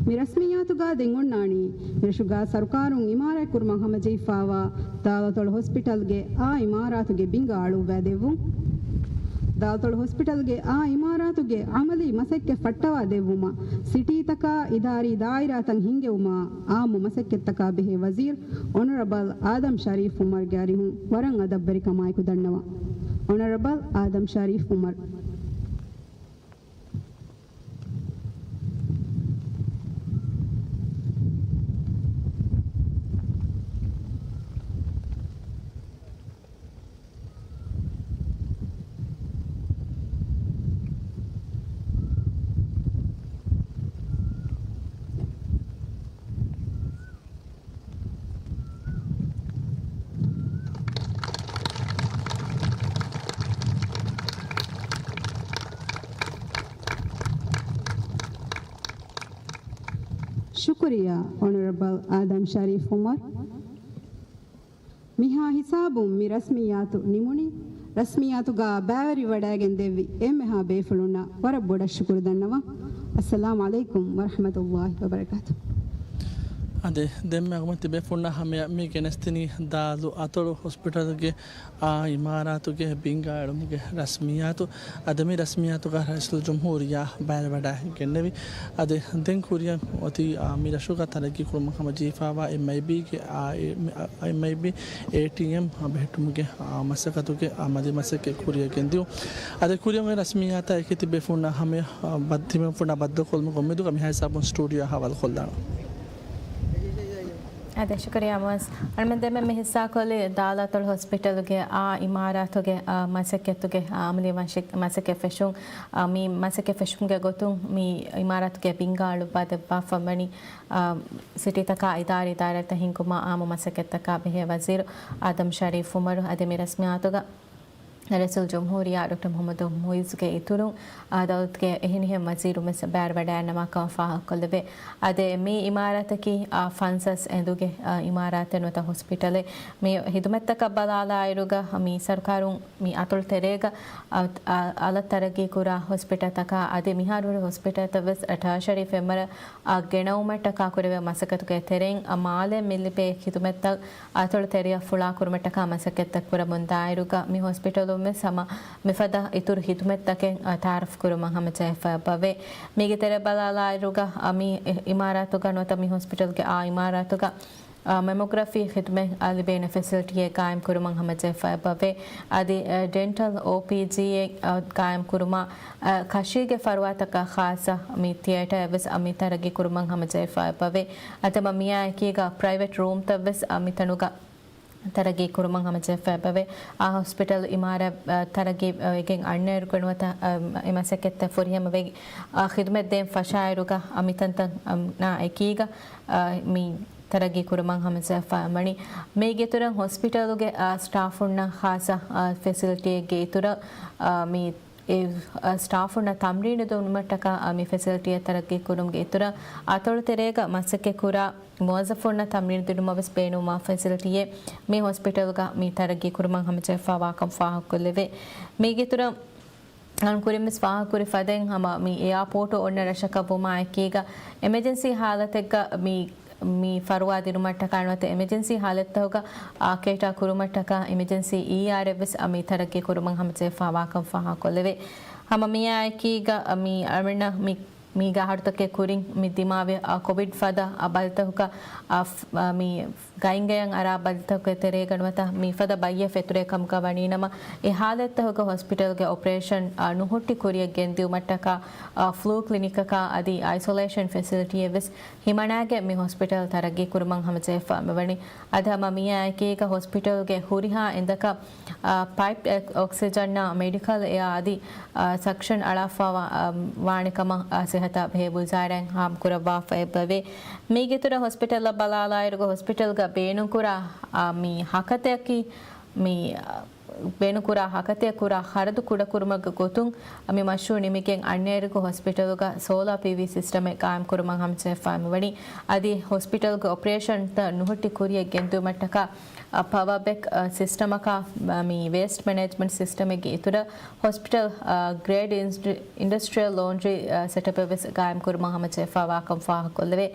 މި ރަސްމިއްޔާތުގަ ދެން އޮންނާނީ މިރަށުގަ ސަރުކާރުން އިމާރާތްކުރުމަށް ހަމަޖެހިފައިވާ ދާލަތޮޅު ހޮސްޕިޓަލްގެ އާ އިމާރާތުގެ ބިންގާ އަޅުއްވައިދެއްވުން. ދާލްތޮޅު ހޮސްޕިޓަލްގެ އާ އިމާރާތުގެ އަމަލީ މަސައްކަތް ފައްޓަވާ ދެއްވުމަށް، ސިޓީތަކާ އިދާރީ ދާއިރާތައް ހިންގެވުމާ، އާއްމު މަސައްކަތްތަކާ ބެހޭ ވަޒީރު އޮނަރަބަލް އާދަމް ޝަރީފް އުމަރުގެ އަރިހުން ވަރަށް އަދަބުވެރިކަމާއެކު ދަންނަވަން. އޮނަރަބަލް އާދަމް ޝަރީފް އުމަރު. ޝުކުރިއްޔާ، އޮނަރަބަލް އާދަމް ޝަރީފް އުމަރު. މިހާ ހިސާބުން މި ރަސްމިއްޔާތު ނިމުނީ. ރަސްމިއްޔާތުގަ ބައިވެރިވެވަޑައިގެން ދެއްވި އެންމެހާ ބޭފުޅުންނަށް ވަރަށް ބޮޑަށް ޝުކުރު ދަންނަވަން. އައްސަލާމު ޢަލައިކުމް ވަރަޙްމަތުﷲި ވަބަރަކާތު. އާދެ، ދެންމެ އަގުމަތި ބޭފުޅުންނާ ހަމަޔަށް މި ގެނެސްދިނީ ދާލު އަތޮޅު ހޮސްޕިޓަލްގެ އާ އިމާރާތުގެ ބިންގާ އެޅުމުގެ ރަސްމިއްޔާތު. އަދި މި ރަސްމިއްޔާތުގަ ރައީސުލްޖުމްހޫރިއްޔާ ބައިވެވަޑައިގެންނެވި. އަދި ދެން ކުރިއަށް އޮތީ، އާ، މި ރަށުގަ ތަރައްގީ ކުރުމަށް ހަމަޖެހިފައިވާ އެމްއައިބީގެ، އާ، އެ، އެމްއައިބީ އޭޓީއެމް ބެހެއްޓުމުގެ، އާ، މަސައްކަތުގެ އަމަލީ މަސައްކަތް ކުރިއަށް ގެންދިޔުން. އަދި ކުރިއަށް އޮތް ރަސްމިއްޔާތާ އެކި ތިބޭފުޅުންނާ ހަމަޔަށް، އާ، ބައްދިމެފުންނާ ބައްދަލުކޮށްލުމުގެ އުއްމީދުގަ މިހާ ހިސާބުން ސްޓޫޑިއޯ އަހަވާލު ކޮށްލާނަން. އާދެ، ޝުކުރިއްޔާ މުއައްޒަ. އަޅުމެން ދެންމެ މި ހިއްސާކޮށްލީ ދާލާތޮޅު ހޮސްޕިޓަލުގެ އާ އިމާރާތުގެ، އާ، މަސައްކަތުގެ، އާ، އަމަލީ މަސައް-، މަސައްކަތް ފެށުން، އާ، މި މަސައްކަތް ފެށުމުގެ ގޮތުން މި އިމާރާތުގެ ބިންގާ އަޅުއްވާ ދެއްވާފަ ވަނީ، އާ، ސިޓީތަކާ އިދާރީ ދާއިރާތައް ހިންގުމާ އާއްމު މަސައްކަތްތަކާ ބެހޭ ވަޒީރު އާދަމް ޝަރީފް އުމަރު. އަދި މި ރަސްމިއްޔާތުގަ ރައީސުލްޖުމްހޫރިއްޔާ ޑޮކްޓަރ މުޙައްމަދު މުޢިއްޒުގެ އިތުރުން، އާ، ދައުލަތުގެ އެހެނިހެން ވަޒީރުން ވެސް ބައިވެވަޑައިގަންނަވާ ކަމަށް ފާހަގަކޮށްލެވޭ. އަދި މި އިމާރާތަކީ، އާ، ފަންސާސް އެނދުގެ، އާ، އިމާރާތެއް ނުވަތަ ހޮސްޕިޓަލެއް. މި ހިދުމަތްތަކަށް ބަލާލާއިރުގަ މި ސަރުކާރުން މި އަތޮޅު ތެރޭގަ، އާ، އާ، އަލަށް ތަރައްގީ ކުރާ ހޮސްޕިޓަލްތަކާ އަދި މިހާރު ހުރި ހޮސްޕިޓަލްތައް ވެސް ޓާޝަރީ ފެންވަރަށް އާ، ގެނައުމަށްޓަކާ ކުރެވޭ މަސައްކަތުގެ ތެރެއިން، އާ، މާލެ މި ލިބޭ ޚިދުމަތްތައް އަތޮޅު ތެރެއަށް ފުޅާކުރުމަށްޓަކާ މަސައްކަތްތައް ކުރަމުން ދާއިރުގަ މި ހޮސްޕިޓަލުން ވެސް ހަމަ މިފަދަ އިތުރު ޚިދުމަތްތަކެއް، އާ، ތައާރަފް ކުރުމަށް ހަމަޖެހިފައި އެބަވޭ. މީގެ ތެރެއަށް ބަލާލާއިރުގަ، އާ، މި އިމާރާތުގަ ނުވަތަ މި ހޮސްޕިޓަލްގެ އާ އިމާރާތުގަ، އާ، މެމޮގްރަފީ ޚިދުމަތް، އާ، ލިބޭނެ ފެސިލިޓީއެއް ގާއިމް ކުރުމަށް ހަމަޖެހިފައި އެބަވޭ. އަދި، އާ، ޑެންޓަލް އޯޕީޖީއެއް، އާ، ގާއިމް ކުރުމަށް އަ، ކަށީގެ ފަރުވާތަކަށް ޚާއްޞަ މި ތިއޭޓަރެއް ވެސް އަ، މި ތަރައްގީ ކުރުމަށް ހަމަޖެހިފައި އެބަވޭ. އަދި ހަމަ މިއާ އެކީގަ ޕްރައިވެޓް ރޫމްތައް ވެސް އަ، މިތަނުގަ ތަރައްގީ ކުރުމަށް ހަމަޖެހިފައި އެބަވޭ. އާ ހޮސްޕިޓަލް އިމާރާތް، އަ، ތަރައްގީ، އަ، ވެގެން އަންނައިރުގަ ނުވަތަ، އަ، އެ މަސައްކަތްތައް ފުރިހަމަވެ، އަ، ޚިދުމަތް ދޭން ފަށާއިރުގަ އަ، މިތަންތަން، އަ، ނާ އެކީގަ، އަ، މި ތަރައްގީ ކުރުމަށް ހަމަޖެހިފައި ވަނީ. މީގެ އިތުރަށް ހޮސްޕިޓަލުގެ، އަ، ސްޓާފުންނަށް ޚާއްޞަ، އަ، ފެސިލިޓީއެއްގެ އިތުރަށް، އަ، މި އެ، އަ، ސްޓާފުންނަށް ތަމްރީނު ދިނުމަށްޓަކާ، އަ، މި ފެސިލިޓީއެއް ތަރައްގީ ކުރުމުގެ އިތުރަށް، އަތޮޅު ތެރޭގަ މަސައްކަތް ކުރާ މުވައްޒަފުންނަށް ތަމްރީނު ދިނުމަށް ވެސް ބޭނުންވާ ފެސިލިޓީއެއް މި ހޮސްޕިޓަލްގަ މި ތަރައްގީ ކުރުމަށް ހަމަޖެހިފައިވާކަން ފާހަގަކޮށްލެވޭ. މީގެ އިތުރަށް ކުރިން ވެސް ފާހަގަކުރި ފަދައިން ހަމަ މި އެއާޕޯޓު އޮންނަ ރަށަކަށް ވުމާ އެކީގަ، އެމަޖެންސީ ހާލަތެއްގަ މި މި ފަރުވާ ދިނުމަށްޓަކާ ނުވަތަ އެމަޖެންސީ ހާލަތްތަކުގަ، އާ، ކޭޓާ ކުރުމަށްޓަކާ އެމަޖެންސީ އީއާރެއް ވެސް، އަ، މި ތަރައްގީ ކުރުމަށް ހަމަޖެހިފައިވާކަން ފާހަގަކޮށްލެވޭ. ހަމަ މިއާއެކީގަ، އަ، މި އަޅުމެންނަށް މި، މީގަ އަހަރުތަކެއް ކުރިން މި ދިމާވި، އަ، ކޮވިޑް ފަދަ، އަ، ބަލިތަކުގަ، އަ، ފް-، އަ، މި ގައިންގަޔަށް އަރާ ބަލިތަކުގެ ތެރޭގަ ނުވަތަ މި ފަދަ ބައްޔެއް ފެތުރޭ ކަމުގަ ވަނީނަމަ، އެ ހާލަތްތަކުގަ ހޮސްޕިޓަލްގެ އޮޕަރޭޝަން، އަ، ނުހުއްޓި ކުރިއަށް ގެންދިއުމަށްޓަކާ، އަ، ފްލޫ ކްލިނިކަކާ އަދި އައިސޮލޭޝަން ފެސިލިޓީއެއް ވެސް ހިމަނާގެން މި ހޮސްޕިޓަލް ތަރައްގީ ކުރުމަށް ހަމަޖެހިފަ މިވަނީ. އަދި ހަމަ މިއާ އެކީގަ ހޮސްޕިޓަލްގެ ހުރިހާ އެނދަކަށް، އާ، ޕައިޕް އޮކްސިޖަންއާ މެޑިކަލް އެއާ އަދި، އާ، ސަކްޝަން އަޅާފައި ވާ-، އާ، ވާނެ ކަމަށް، އާ، ސިހަތާ ބެހޭ ވުޒާރާއިން ހާމަކުރައްވާފަ އެބަވޭ. މީގެތުރަށް ހޮސްޕިޓަލަށް ބަލާލާއިރުގަ ހޮސްޕިޓަލްގަ ބޭނުންކުރާ، އާ، މި ހަކަތައަކީ މި، އާ، ބޭނުންކުރާ ހަކަތައަށް ކުރާ ޚަރަދު ކުޑަކުރުމުގެ ގޮތުން މި މަޝްރޫއު ނިމިގެން އަންނައިރުގަ ހޮސްޕިޓަލުގަ ސޯލާ ޕީވީ ސިސްޓަމެއް ގާއިމްކުރުމަށް ހަމަޖެހިފައި މިވަނީ. އަދި ހޮސްޕިޓަލްގެ އޮޕަރޭޝަންތައް ނުހުއްޓި ކުރިއަށް ގެންދިއުމަށްޓަކާ، އާ، ޕަވަރ ބެކް، އާ، ސިސްޓަމަކާ، އާ، މި ވޭސްޓް މެނޭޖްމަންޓް ސިސްޓަމެއްގެ އިތުރަށް ހޮސްޕިޓަލް، އާ، ގްރޭޑް އިންޑަ-، އިންޑަސްޓްރިއަލް ލޯންޑްރީ، އާ، ސެޓަޕެއް ވެސް ގާއިމްކުރުމަށް ހަމަޖެހިފައިވާކަން ފާހަގަކޮށްލެވޭ.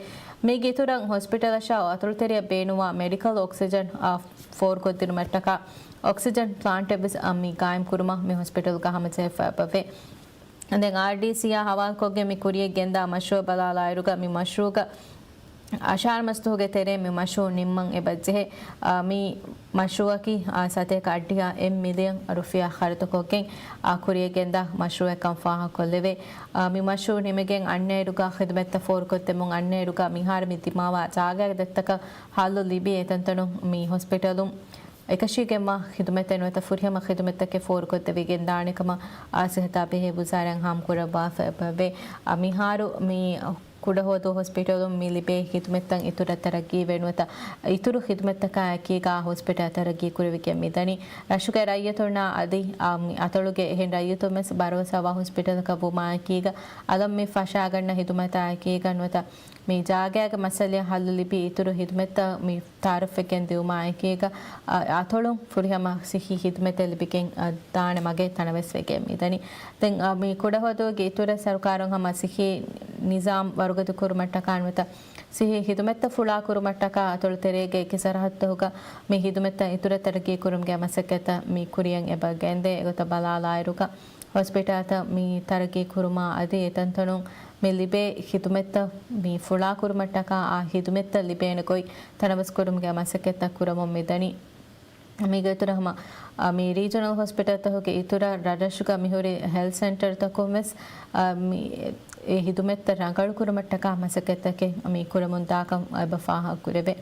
މީގެ އިތުރަށް ހޮސްޕިޓަލަށާ އަތޮޅުތެރެއަށް ބޭނުންވާ މެޑިކަލް އޮކްސިޖަން، އާ، ފޯރުކޮށްދިނުމަށްޓަކާ، އޮކްސިޖަން ޕްލާންޓެއް ވެސް މި ގާއިމް ކުރުމަށް މި ހޮސްޕިޓަލްގަ ހަމަޖެހިފަ އެބަވޭ. ދެން އާރްޑީސީއާ ހަވާލުކޮށްގެން މި ކުރިޔަށް ގެންދާ މަޝްރޫއަށް ބަލާލާއިރުގަ މި މަޝްރޫއުގަ އަށާރަ މަސްދުވަހުގެ ތެރޭ މި މަޝްރޫއު ނިންމަން އެބަޖެހޭ. އާ، މި މަޝްރޫއަކީ، އާ، ސަތޭކަ އަށްޑިހަ އެއް މިލިއަން ރުފިޔާ ޚަރަދުކޮށްގެން، އާ، ކުރިޔަށް ގެންދާ މަޝްރޫއެއްކަން ފާހަގަކޮށްލެވޭ. އާ، މި މަޝްރޫއު ނިމިގެން އަންނައިރުގަ ޚިދުމަތްތައް ފޯރުކޮށްދެމުން އަންނައިރުގަ މިހާރު މި ދިމާވާ ޖާގައިގެ ދަތްތަކަށް ހައްލު ލިބި އެތަންތަނުން މި ހޮސްޕިޓަލުން އެކަށީގެންވާ ޚިދުމަތެއް ނުވަތަ ފުރިހަމަ ޚިދުމަތްތަކެއް ފޯރުކޮށްދެވިގެން ދާނެ ކަމަށް، އާ، ސިހަތާ ބެހޭ ވުޒާރާއިން ހާމަކުރައްވާފަ އެބަވޭ. އާ، މިހާރު މި ކުޑަހުވަދޫ ހޮސްޕިޓަލުން މި ލިބޭ ޚިދުމަތްތައް އިތުރަށް ތަރައްގީވެ ނުވަތަ އިތުރު ޚިދުމަތްތަކާ އެކީގަ ހޮސްޕިޓަލް ތަރައްގީ ކުރެވިގެން މިދަނީ. ރަށުގެ ރައްޔިތުންނާ އަދި، އާ، މި އަތޮޅުގެ އެހެން ރައްޔިތުން ވެސް ބަރޯސާވާ ހޮސްޕިޓަލަކަށް ވުމާ އެކީގަ އަލަށް މި ފަށާގަންނަ ޚިދުމަތާ އެކީގަ ނުވަތަ މި ޖާގައިގެ މައްސަލައަށް ހައްލު ލިބި އިތުރު ޚިދުމަތްތައް މި ތައާރަފްވެގެން ދިއުމާ އެކީގަ، އަ، އަތޮޅުން ފުރިހަމަ ސިއްހީ ޚިދުމަތެއް ލިބިގެން، އަ، ދާނެ މަގެއް ތަނަވަސްވެގެން މިދަނީ. ދެން، އަ، މި ކުޑަހުވަދޫގެ އިތުރަށް ސަރުކާރުން ހަމަ ސިއްހީ ނިޒާމް ވަރުގަދަ ކުރުމަށްޓަކާ ނުވަތަ ސިއްހީ ޚިދުމަތްތައް ފުޅާ ކުރުމަށްޓަކާ އަތޮޅު ތެރޭގެ އެކި ސަރަހައްދުތަކުގަ މި ޚިދުމަތްތައް އިތުރަށް ތަރައްގީ ކުރުމުގެ މަސައްކަތްތައް މި ކުރިޔަށް އެބަ ގެންދޭ. އެގޮތަށް ބަލާލާއިރުގަ ހޮސްޕިޓަލްތައް މި ތަރައްގީ ކުރުމާ އަދި އެތަންތަނުން މި ލިބޭ ޚިދުމަތްތައް މި ފުޅާކުރުމަށްޓަކާ އާ ޚިދުމަތްތައް ލިބޭނެ ގޮތް ތަނަވަސްކުރުމުގެ މަސައްކަތްތައް ކުރަމުން މިދަނީ. މީގެ އިތުރަށް ހަމަ، އާ، މި ރީޖަނަލް ހޮސްޕިޓަލްތަކުގެ އިތުރަށް ރަށްރަށުގަ މިހުރި ހެލްތް ސެންޓަރތަކުން ވެސް، އާ، މި އެ ޚިދުމަތްތައް ރަނގަޅުކުރުމަށްޓަކާ މަސައްކަތްތަކެއް މި ކުރަމުން ދާކަން އެބަ ފާހަގަކުރެވޭ.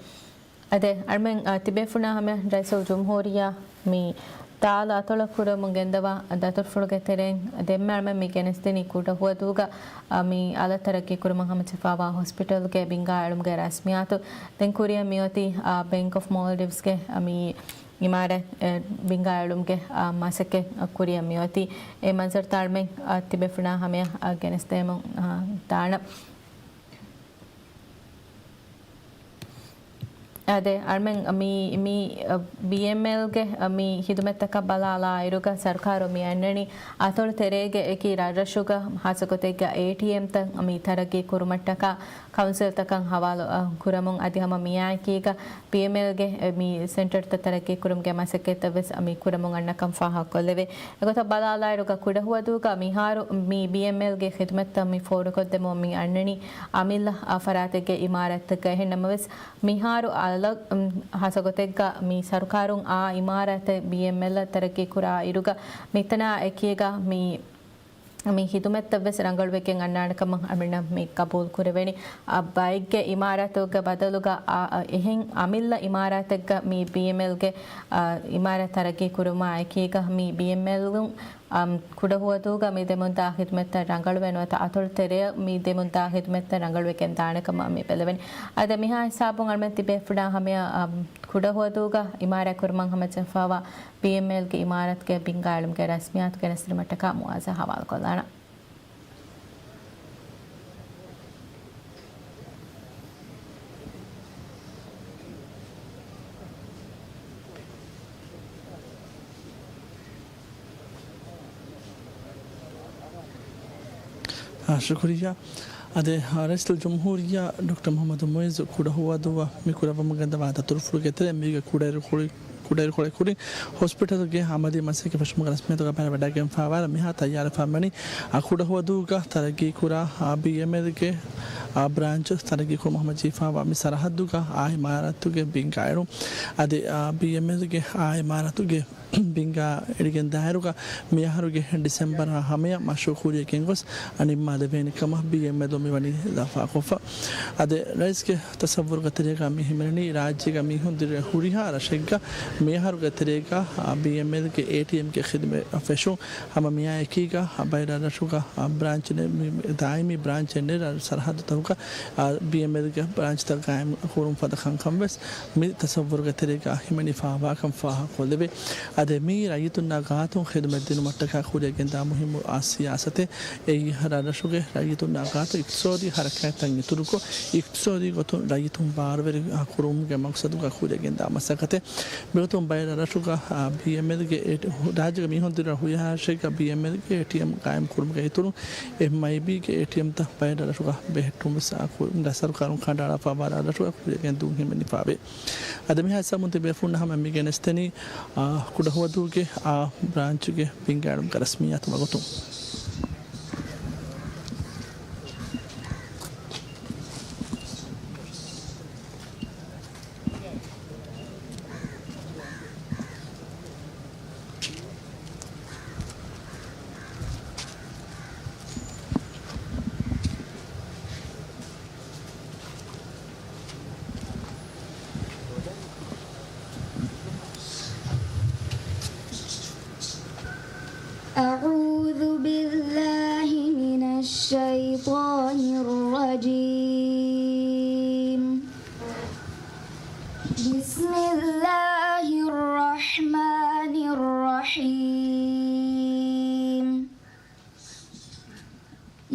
އަދެ އަޅުމެން، އާ، ތިބޭފުޅުންނާ ހަމަޔަށް ރައީސުލްޖުމްހޫރިއްޔާ މި ތާލު އަތޮޅަށް ކުރަމުން ގެންދަވާ ދަތުރުފުޅުގެ ތެރެއިން ދެންމެ އަޅުމެން މި ގެނެސްދިނީ ކުޑަހުވަދޫގަ، އާ، މި އަލަށް ތަރައްގީ ކުރުމަށް ހަމަޖެހިފައިވާ ހޮސްޕިޓަލްގެ ބިންގާ އެޅުމުގެ ރަސްމިއްޔާތު. ދެން ކުރިއަށް މިއޮތީ، އާ، ބެންކް އޮފް މޯލްޑިވްސްގެ، އާ، މި އިމާރާތް، އެ، ބިންގާ އެޅުމުގެ، އާ، މަސައްކަތް ކުރިއަށް މިއޮތީ. އެ މަންޒަރުތައް އަޅުމެން، އާ، ތިބޭފުޅުންނާ ހަމަޔަށް، އާ، ގެނެސްދޭމުން، އާ، ދާނަން. އާދެ، އަޅުމެން މި، މި، އަ، ބީއެމްއެލްގެ، އަ، މި ޚިދުމަތްތަކަށް ބަލާލާއިރުގަ ސަރުކާރު މި އަންނަނީ އަތޮޅު ތެރޭގެ އެކި ރަށްރަށުގަ ހާއްސަގޮތެއްގަ އޭޓީއެމްތައް މި ތަރައްގީ ކުރުމަށްޓަކާ ކައުންސިލްތަކަށް ހަވާލު، އަ، ކުރަމުން އަދި ހަމަ މިއާއެކީގަ ބީއެމްއެލްގެ މި ސެންޓަރތައް ތަރައްގީ ކުރުމުގެ މަސައްކަތްތައް ވެސް މި ކުރަމުން އަންނަކަން ފާހަގަކޮށްލެވޭ. އެގޮތަށް ބަލާލާއިރުގަ ކުޑަހުވަދޫގަ މިހާރު މި ބީއެމްއެލްގެ ޚިދުމަތްތައް މި ފޯރުކޮށްދެމުން މި އަންނަނީ އަމިއްލަ، އަ، ފަރާތެއްގެ އިމާރާތެއްގަ. އެހެން ނަމަވެސް، މިހާރު އަލަށް، އުން، ހާއްސަގޮތެއްގަ މި ސަރުކާރުން އާ އިމާރާތެއް ބީއެމްއެލްއަށް ތަރައްގީ ކުރާ އިރުގަ މިތަނާ އެކީގަ މި، މި ޚިދުމަތްތައް ވެސް ރަނގަޅުވެގެން އަންނާނެ ކަމަށް އަޅުމެންނަށް މި ގަބޫލު ކުރެވެނީ. އާ، ބައެއްގެ އިމާރާތުގެ ބަދަލުގަ، އާ، އާ، އެހެން އަމިއްލަ އިމާރާތެއްގަ މި ބީއެމްއެލްގެ، އާ، އިމާރާތް ތަރައްގީ ކުރުމާ އެކީގަ މި ބީއެމްއެލްއުން އަމް، ކުޑަހުވަދޫގަ މި ދެމުންދާ ޚިދުމަތްތައް ރަނގަޅުވެ ނުވަތަ އަތޮޅު ތެރެއަށް މި ދެމުންދާ ޚިދުމަތްތައް ރަނގަޅުވެގެން ދާނެ ކަމަށް މި ބެލެވެނީ. އަދި މިހާ ހިސާބުން އަޅުމެން ތިބޭފުޅާ ހަމަޔަށް، އަމް، ކުޑަހުވަދޫގަ އިމާރާތް ކުރުމަށް ހަމަޖެހިފައިވާ ބީއެމްއެލްގެ އިމާރާތުގެ ބިންގާ އެޅުމުގެ ރަސްމިއްޔާތު ގެނެސްދިނުމަށްޓަކާ މުއާޒާ ހަވާލުކޮށްލާނަން. އާ، ޝުކުރިއްޔާ. އަދި، އާ، ރައީސުލްޖުމްހޫރިއްޔާ ޑޮކްޓަރ މުޙައްމަދު މުޢިއްޒު ކުޑަހުވަދޫއަށް މި ކުރައްވަމުން ގެންދަވާ ދަތުރުފުޅުގެ ތެރެއިން މީގެ ކުޑައިރު ކުރި، ކުޑައިރުކޮޅެއް ކުރިން ހޮސްޕިޓަލްގެ އަމަލީ މަސައްކަތް ފެށުމުގެ ރަސްމިއްޔާތުގަ ބައިވެރިވެވަޑައިގެންފައިވާ މިހާ ތައްޔާރުވެފަ މިވަނީ، އާ، ކުޑަހުވަދޫގަ ތަރައްގީކުރާ، އާ، ބީއެމްއެލްގެ، އާ، ބްރާންޗު ތަރައްގީކުރުމަށް ހަމަޖެހިފައިވާ މި ސަރަހައްދުގަ އާ އިމާރާތުގެ ބިންގާ އެޅުން. އަދި، އާ، ބީއެމްއެލްގެ އާ އިމާރާތުގެ ބިންގާ އެޅިގެން ދާއިރުގަ މިއަހަރުގެ ޑިސެމްބަރާ ހަމަޔަށް މަޝްރޫޢު ކުރިޔަށް ގެންގޮސް ނިންމާލެވޭނެ ކަމަށް ބީއެމްއެލް މިވަނީ ލަފާކޮށްފަ. އަދި ރައީސްގެ ތަޞައްވުރުގެ ތެރޭގަ މި ހިމެނެނީ ރާއްޖޭގަ މީހުން ދިރިއުޅޭ ހުރިހާ ރަށެއްގަ މިއަހަރުގެ ތެރޭގަ، އާ، ބީއެމްއެލްގެ އޭޓީއެމްގެ ޚިދުމަތް ފެށުން. ހަމަ މިއާއެކީގަ ބައެއް ރަށްރަށުގަ ބްރާންޗެއް ނެތް، މި، މި ދާއިމީ ބްރާންޗެއް ނެތް ރަށް ސަރަހައްދުތަކުގަ، އާ، ބީއެމްއެލްގެ ބްރާންޗްތައް ގާއިމް ކުރުން ފަދަ ކަންކަން ވެސް މި ތަޞައްވުރުގެ ތެރޭގަ ހިމެނިފައިވާކަން ފާހަގަކޮށްލެވޭ. އަދި މީ ރައްޔިތުންނާ ގާތުން ޚިދުމަތް ދިނުމަށްޓަކާ ކުރިޔަށް ގެންދާ މުހިއްމު، އާ، ސިޔާސަތެއް. އެއީ ރަށްރަށުގެ ރައްޔިތުންނާ ގާތު އިޤްތިޞާދީ ހަރަކާތްތައް އިތުރުކޮށް، އިޤްތިޞާދީ ގޮތުން ރައްޔިތުން ބާރުވެރި، އާ، ކުރުމުގެ މަޤްޞަދުގަ ކުރިޔަށް ގެންދާ މަސައްކަތެއް. މިގޮތުން ބައެއް ރަށްރަށުގަ، އާ، ބީއެމްއެލްގެ އޭޓީ-، ރާއްޖޭގެ މީހުން ދިރިއުޅޭ ހުރިހާ ރަށެއްގަ ބީއެމްއެލްގެ އޭޓީއެމް ގާއިމް ކުރުމުގެ އިތުރުން އެމްއައިބީގެ އޭޓީއެމްތައް ބައެއް ރަށްރަށުގަ ބެހެއްޓުން ވެސް، އާ، ކު-، ރަށް ސަރުކާރުން ކަނޑައަޅާފައިވާ ރަށްރަށުގަ ކުރިޔަށް ގެންދިއުން ހިމެނިފައިވޭ. އަދި މިހާ ހިސާބުން ތިބޭފުޅުންނަށް ހަމަ މި ގެނެސްދެނީ، އާ، ކުޑަހުވަދޫގެ އާ ބްރާންޗުގެ ބިންގާއެޅުމުގެ ރަސްމިއްޔާތު ވަގުތު. أعوذ بالله من الشيطان الرجيم. بسم الله الرحمن الرحيم.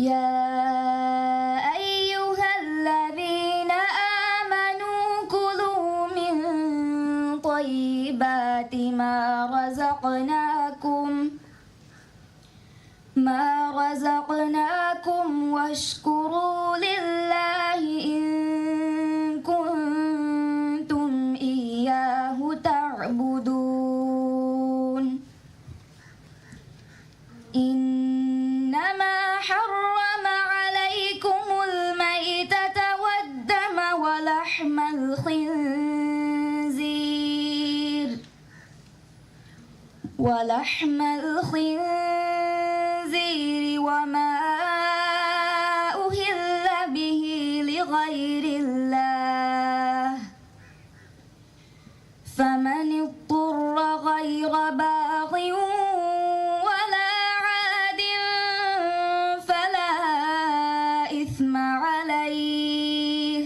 يا أيها الذين آمنوا كلوا من طيبات ما رزقناكم، ما رزقناكم واشكروا لله إن كنتم إياه تعبدون. إنما حرم عليكم الميتة والدم ولحم الخنزير، ولحم الخنزير وما أهل به لغير الله، فمن اضطر غير باغ ولا عاد فلا إثم عليه،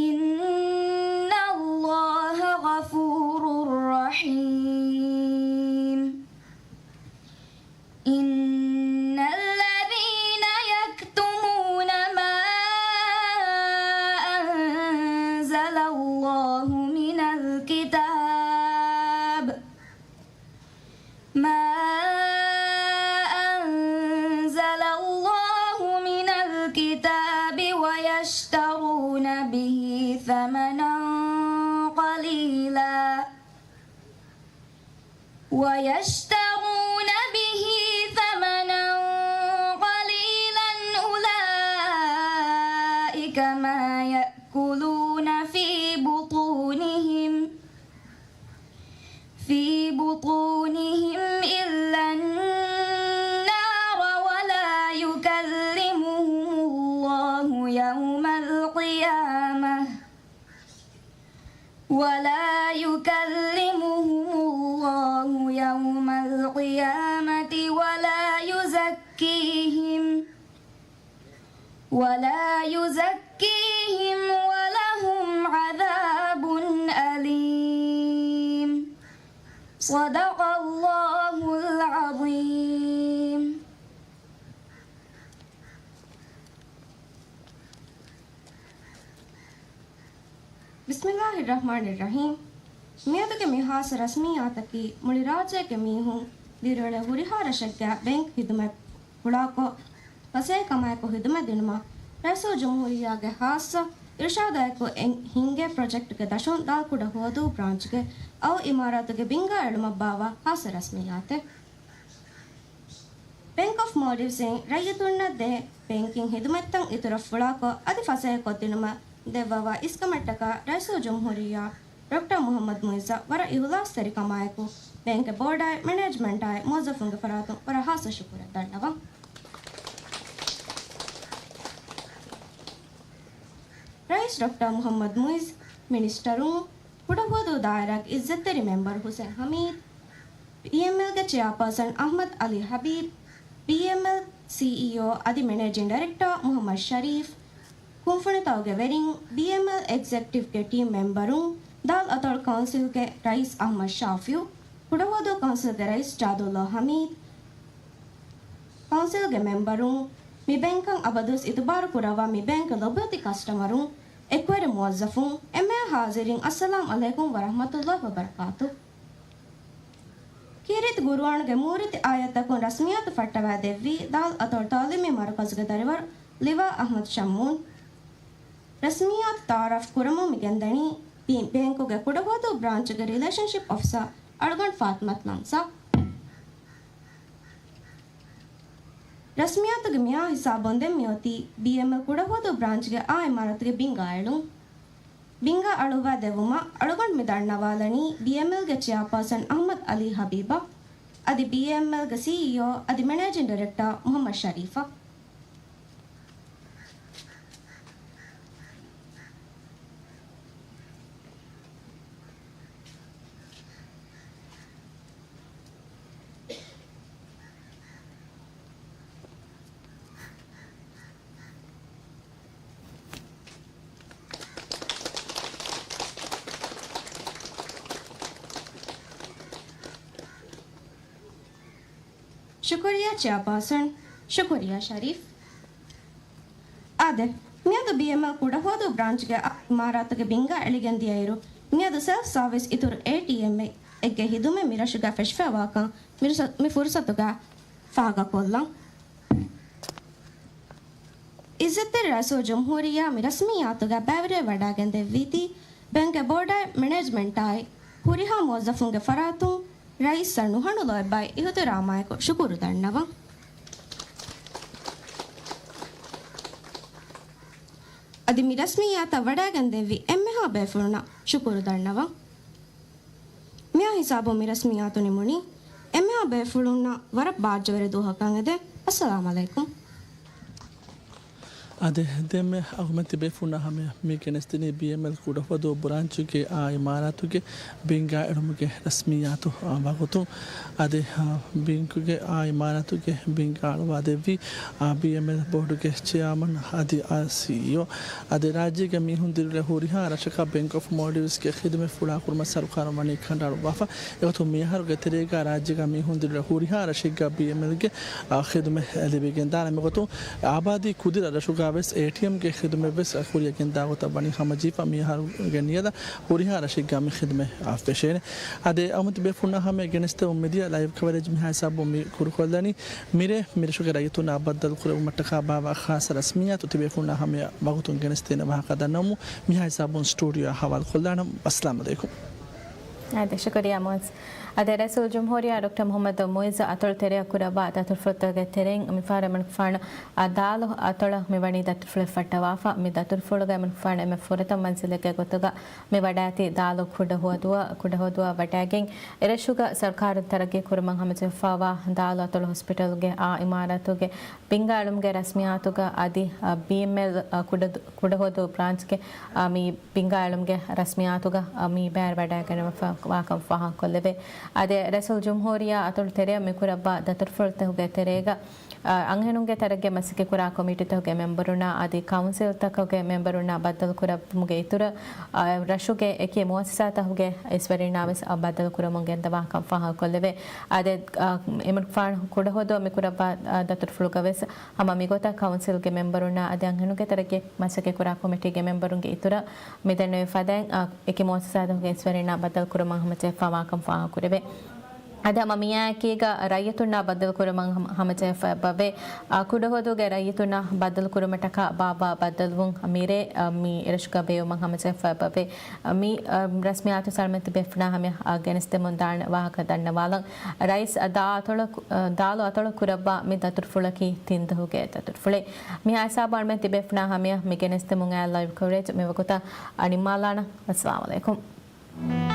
إن الله غفور رحيم. إن الذين يكتمون ما أنزل الله من الكتاب، ما أنزل الله من الكتاب ويشترون به ثمنا قليلا، ويشترون به ثمنا قليلا أولئك ما يأكلون في بطونهم، في بطونهم إلا النار ولا يكلمهم الله يوم القيامة، ولا يكلمهم الله يوم القيامة ولا يزكيهم، ولا يزكيهم ولهم عذاب أليم. صدق الله العظيم. ބިސްމިއްލާހިއްރަޙްމާނިއްރަޙީމް. މިއަދުގެ މި ޚާއްޞަ ރަސްމިއްޔާތަކީ، މުޅި ރާއްޖޭގެ މީހުން ދިރިއުޅޭ ހުރިހާ ރަށެއްގެ ބޭންކް ޚިދުމަތް ފުޅާކޮށް، ފަސޭހަ ކަމާއެކު ޚިދުމަތް ދިނުމަށް ރައީސުލްޖުމްހޫރިއްޔާގެ ޚާއްޞަ އިރުޝާދާއެކު އެ ހިންގޭ ޕްރޮޖެކްޓްގެ ދަށުން ދާލްކުޑަ ހުވަދޫ ބްރާންޗްގެ އައު އިމާރާތުގެ ބިންގާ އެޅުމަށް ބާއްވާ ޚާއްޞަ ރަސްމިއްޔާތެއް. ބެންކް އޮފް މޯލްޑިވްސްއިން ރައްޔިތުންނަށް ދޭ ބޭންކިން ޚިދުމަތްތައް އިތުރަށް ފުޅާކޮށް، އަދި ފަސޭހަކޮށްދިނުމަށް ދެއްވަވާ އިސްކަމަށްޓަކާ ރައީސުލްޖުމްހޫރިއްޔާ ޑޮކްޓަރ މުޙައްމަދު މުޢިއްޒަށް ވަރަށް އިޚްލާޞްތެރިކަމާއެކު، ބޭންކްގެ ބޯޑާއި، މެނޭޖްމަންޓާއި، މުވައްޒަފުންގެ ފަރާތުން ވަރަށް ޚާއްޞަ ޝުކުރެއް ދަންނަވަން. ރައީސް ޑޮކްޓަރ މުޙައްމަދު މުޢިއްޒު، މިނިސްޓަރުން، ކުޑަހުވަދޫ ދާއިރާގެ އިއްޒަތްތެރި މެމްބަރު ހުސެން ޙަމީދު، ބީއެމްއެލްގެ ޗެއާޕާސަން އަޙްމަދު ޢަލީ ޙަބީބު، ބީއެމްއެލް ސީއީއޯ އަދި މެނޭޖިން ޑައިރެކްޓަރ މުޙައްމަދު ޝަރީފް، ކުންފުނިތަކުގެ ވެރިން، ބީއެމްއެލް އެގްޒެކެޓިވްގެ ޓީމް މެމްބަރުން، ދާލް އަތޮޅު ކައުންސިލްގެ ރައީސް އަޙްމަދު ޝާފިޢު، ކުޑަހުވަދޫ ކައުންސިލްގެ ރައީސް ޖާދުﷲ ޙަމީދު، ކައުންސިލްގެ މެމްބަރުން، މި ބޭންކަށް އަބަދުވެސް އިތުބާރު ކުރައްވާ މި ބޭންކްގެ ލޮބުވެތި ކަސްޓަމަރުން، އެކުވެރި މުވައްޒަފުން، އެންމެހާ ޙާޟިރީން، އައްސަލާމް ޢަލައިކުމް ވަރަޙްމަތުﷲ ވަބަރަކާތު. ކީރިތި ޤުރުއާނުގެ މޫރިތި އާޔަތްތަކުން ރަސްމިއްޔާތު ފައްޓަވައިދެއްވީ ދާލް އަތޮޅު ތަޢުލީމީ މަރުކަޒުގެ ދަރިވަރު ލިވާ އަޙްމަދު ޝައްމޫން. ރަސްމިއްޔާތު ތަޢާރަފް ކުރަމުން މި ގެންދަނީ ބޭ-، ބޭންކުގެ ކުޑަހުވަދޫ ބްރާންޗުގެ ރިލޭޝަންޝިޕް އޮފިސަރ އަޅުގަނޑު ފާތިމަތު ލަންސާ. ރަސްމިއްޔާތުގެ މިހާ ހިސާބުން ދެން މިއޮތީ ބީއެމްއެލް ކުޑަހުވަދޫ ބްރާންޗްގެ އާ އިމާރާތުގެ ބިންގާ އެޅުން. ބިންގާ އަޅުއްވާ ދެއްވުމަށް އަޅުގަނޑު މި ދަންނަވާލަނީ ބީއެމްއެލްގެ ޗެއާޕާސަން އަޙްމަދު ޢަލީ ޙަބީބަށް، އަދި ބީއެމްއެލްގެ ސީއީއޯ އަދި މެނޭޖިން ޑިރެކްޓާ މުޙައްމަދު ޝަރީފަށް. ޝުކުރިއްޔާ ޗެއާޕާސަން. ޝުކުރިއްޔާ ޝަރީފް. އާދެ، މިއަދު ބީއެމްއެލް ކުޑަހުވަދޫ ބްރާންޗްގެ އާ އިމާރާތުގެ ބިންގާ އެޅިގެން ދިޔައިރު، މިއަދު ސެލްފް ސާވިސް އިތުރު އޭޓީއެމްއެއްގެ ޚިދުމަތް މި ރަށުގަ ފެށިފައިވާކަން މި ރުސަ-، މި ފުރުސަތުގަ ފާހަގަކޮށްލަން. އިއްޒަތްތެރި ރައީސުލްޖުމްހޫރިއްޔާ މި ރަސްމިއްޔާތުގަ ބައިވެރިވެ ވަޑައިގެންދެއްވީތީ، ބޭންކްގެ ބޯޑާއި މެނޭޖްމަންޓާއި ހުރިހާ މުވައްޒަފުންގެ ފަރާތުން ރައީސްއަށް ނުހަނު ލޯތްބާއި އިޙްތިރާމާއެކު ޝުކުރު ދަންނަވަން. އަދި މި ރަސްމިއްޔާތަށް ވަޑައިގެންދެއްވި އެންމެހާ ބޭފުޅުންނަށް ޝުކުރު ދަންނަވަން. މިހާ ހިސާބުން މި ރަސްމިއްޔާތު ނިމުނީ. އެންމެހާ ބޭފުޅުންނަށް ވަރަށް ބާއްޖަވެރި ދުވަހަކަށް އެދެން. އައްސަލާމް ޢަލައިކުމް. އާދެ، ދެންމެ އަހުމެދު ތިބޭފުޅުންނާ ހަމަޔަށް މި ގެނެސްދިނީ ބީއެމްއެލް ކުޑަހުވަދޫ ބުރާންޗުގެ އާ އިމާރާތުގެ ބިންގާ އެޅުމުގެ ރަސްމިއްޔާތު، އާ، ވަގުތު. އާދެ، އާ، ބޭންކުގެ އާ އިމާރާތުގެ ބިންގާ އަޅުވާ ދެއްވީ، އާ، ބީއެމްއެލް ބޯޑުގެ ޗެއާމަން އަދި، އާ، ސީއީއޯ. އަދި ރާއްޖޭގެ މީހުން ދިރިއުޅޭ ހުރިހާ ރަށަކަށް ބޭންކް އޮފް މޯލްޑިވްސްގެ ޚިދުމަތް ފުޅާކުރުމަށް ސަރުކާރުން ވަނީ ކަނޑައަޅުއްވާފަ. އެގޮތުން މިއަހަރުގެ ތެރޭގަ ރާއްޖޭގަ މީހުން ދިރިއުޅޭ ހުރިހާ ރަށެއްގަ ބީއެމްއެލްގެ، އާ، ޚިދުމަތް ލިބިގެންދާނެ. މިގޮތުން އާބާދީ ކުދި ރަށްރަށުގަ ވެސް އޭޓީއެމްގެ ޚިދުމަތް ވެސް ކުރިޔަށް ގެންދާ ގޮތަށް ވަނީ ހަމަޖެހިފަ. މިއަހަރުގެ ނިޔަލަށް ހުރިހާ ރަށެއްގަ މި ޚިދުމަތް، އާ، ފެށޭނެ. އާދެ، އަހުމެދު ތިބޭފުޅުންނާ ހަމަޔަށް ގެނެސްދެމުން މިދިޔަ ލައިވް ކަވަރޭޖް މިހާ ހިސާބުން މި ކުރުކޮށްލަނީ. މިރޭ މިރަށުގެ ރައްޔިތުންނާ ބައްދަލުކުރެއްވުމަށްޓަކާ ބާއްވާ ޚާއްޞަ ރަސްމިއްޔާތު ތިބޭފުޅުންނާ ހަމަޔަށް ވަގުތުން ގެނެސްދޭނެ ވާހަކަ ދަންނަވަމުން މިހާ ހިސާބުން ސްޓޫޑިއޯއަށް ހަވާލުކޮށްލާނަން. އައްސަލާމް ޢަލައިކުމް. އާދެ، ޝުކުރިއްޔާ މުއައްޒަ. އާދެ، ރައީސުލްޖުމްހޫރިއްޔާ ޑޮކްޓަރ މުޙައްމަދު މުޢިއްޒު އަތޮޅު ތެރެއަށް ކުރައްވާ ދަތުރުފުޅުތަކުގެ ތެރެއިން މިފަހަރު އެމަނިކުފާނު، އާ، ދާލު އަތޮޅަށް މިވަނީ ދަތުރުފުޅެއް ފައްޓަވާފަ. މި ދަތުރުފުޅުގައި އެމަނިކުފާނު އެންމެ ފުރަތަމަ މަންޒިލެއްގެ ގޮތުގަ މި ވަޑައިގަތީ ދާލު ކުޑަހުވަދުއަށް، ކުޑަހުވަދުއަށް ވަޑައިގެން އެރަށުގަ ސަރުކާރުން ތަރައްގީ ކުރުމަށް ހަމަޖެހިފައިވާ ދާލު އަތޮޅު ހޮސްޕިޓަލުގެ އާ އިމާރާތުގެ ބިންގާ އެޅުމުގެ ރަސްމިއްޔާތުގަ އަދި، އަ، ބީއެމްއެލް، އަ، ކުޑަ-، ކުޑަހުވަދޫ ބްރާންޗްގެ، އަ، މި ބިންގާ އެޅުމުގެ ރަސްމިއްޔާތުގަ، އަ، މި ބައިވެރިވެ ވަޑައިގަނެވިފައިވާކަން ފާހަގަކޮށްލެވޭ. އާދެ، ރައީސުލްޖުމްހޫރިއްޔާ އަތޮޅު ތެރެއަށް މި ކުރައްވާ ދަތުރުފުޅުތަކުގެ ތެރޭގަ، އަ، އަންހެނުންގެ ތަރައްގީ މަސައްކަތްކުރާ ކޮމިޓީތަކުގެ މެމްބަރުންނާ އަދި ކައުންސިލްތަކުގެ މެމްބަރުންނާ ބައްދަލުކުރެއްވުމުގެ އިތުރަށް، އަ، ރަށުގެ އެކި މުއައްސަސާތަކުގެ އިސްވެރިންނާ ވެސް، އަ، ބައްދަލުކުރަމުން ގެންދަވާކަން ފާހަގަކޮށްލެވޭ. އާދެ، އަ، އެމަނިކުފާނު ކުޑަހުވަދު މި ކުރައްވާ، އަ، ދަތުރުފުޅުގަ ވެސް ހަމަ މިގޮތަށް ކައުންސިލްގެ މެމްބަރުންނާ އަދި އަންހެނުންގެ ތަރައްގީ މަސައްކަތްކުރާ ކޮމިޓީގެ މެމްބަރުންގެ އިތުރަށް މި ދެންނެވި ފަދައިން، އަ، އެކި މުއައްސަސާތަކުގެ އިސްވެރިންނާ ބައްދަލުކުރުމަށް ހަމަޖެހިފައިވާކަން ފާހަގަކުރެވޭ. އަދި ހަމަ މިއާއެކީގަ ރައްޔިތުންނާ ބައްދަލުކުރުމަށް ހަމަ-، ހަމަޖެހިފައިވައޭ. އާ، ކުޑަހުވަދޫގެ ރައްޔިތުންނާ ބައްދަލުކުރުމަށްޓަކާ ބާއްވާ ބައްދަލުވުން މިރޭ، އާ، މި އެރަށުގަ ބޭއްވުމަށް ހަމަޖެހިފައިވައޭ. މި، އާ، ރަސްމިއްޔާތު ސަލާމަތް ތިބޭފުޅުންނާ ހަމަޔަށް، އާ، ގެނެސްދެމުން ދާނެ ވާހަކަ ދަންނަވާލަން. ރައީސް ދާ އަތޮޅަކު-، އާ، ދާލު އަތޮޅަށް ކުރައްވާ މި ދަތުރުފުޅަކީ ތިން ދުވަހުގެ ދަތުރުފުޅެއް. މިހާ ހިސާބުން އަޅުމެން ތިބޭފުޅުންނާ ހަމަޔަށް މި ގެނެސްދެމުން އައި ލައިވް ކަވަރޭޖް މިވަގުތަށް، އާ، ނިންމާލާނަން. އައްސަލާމް ޢަލައިކުމް.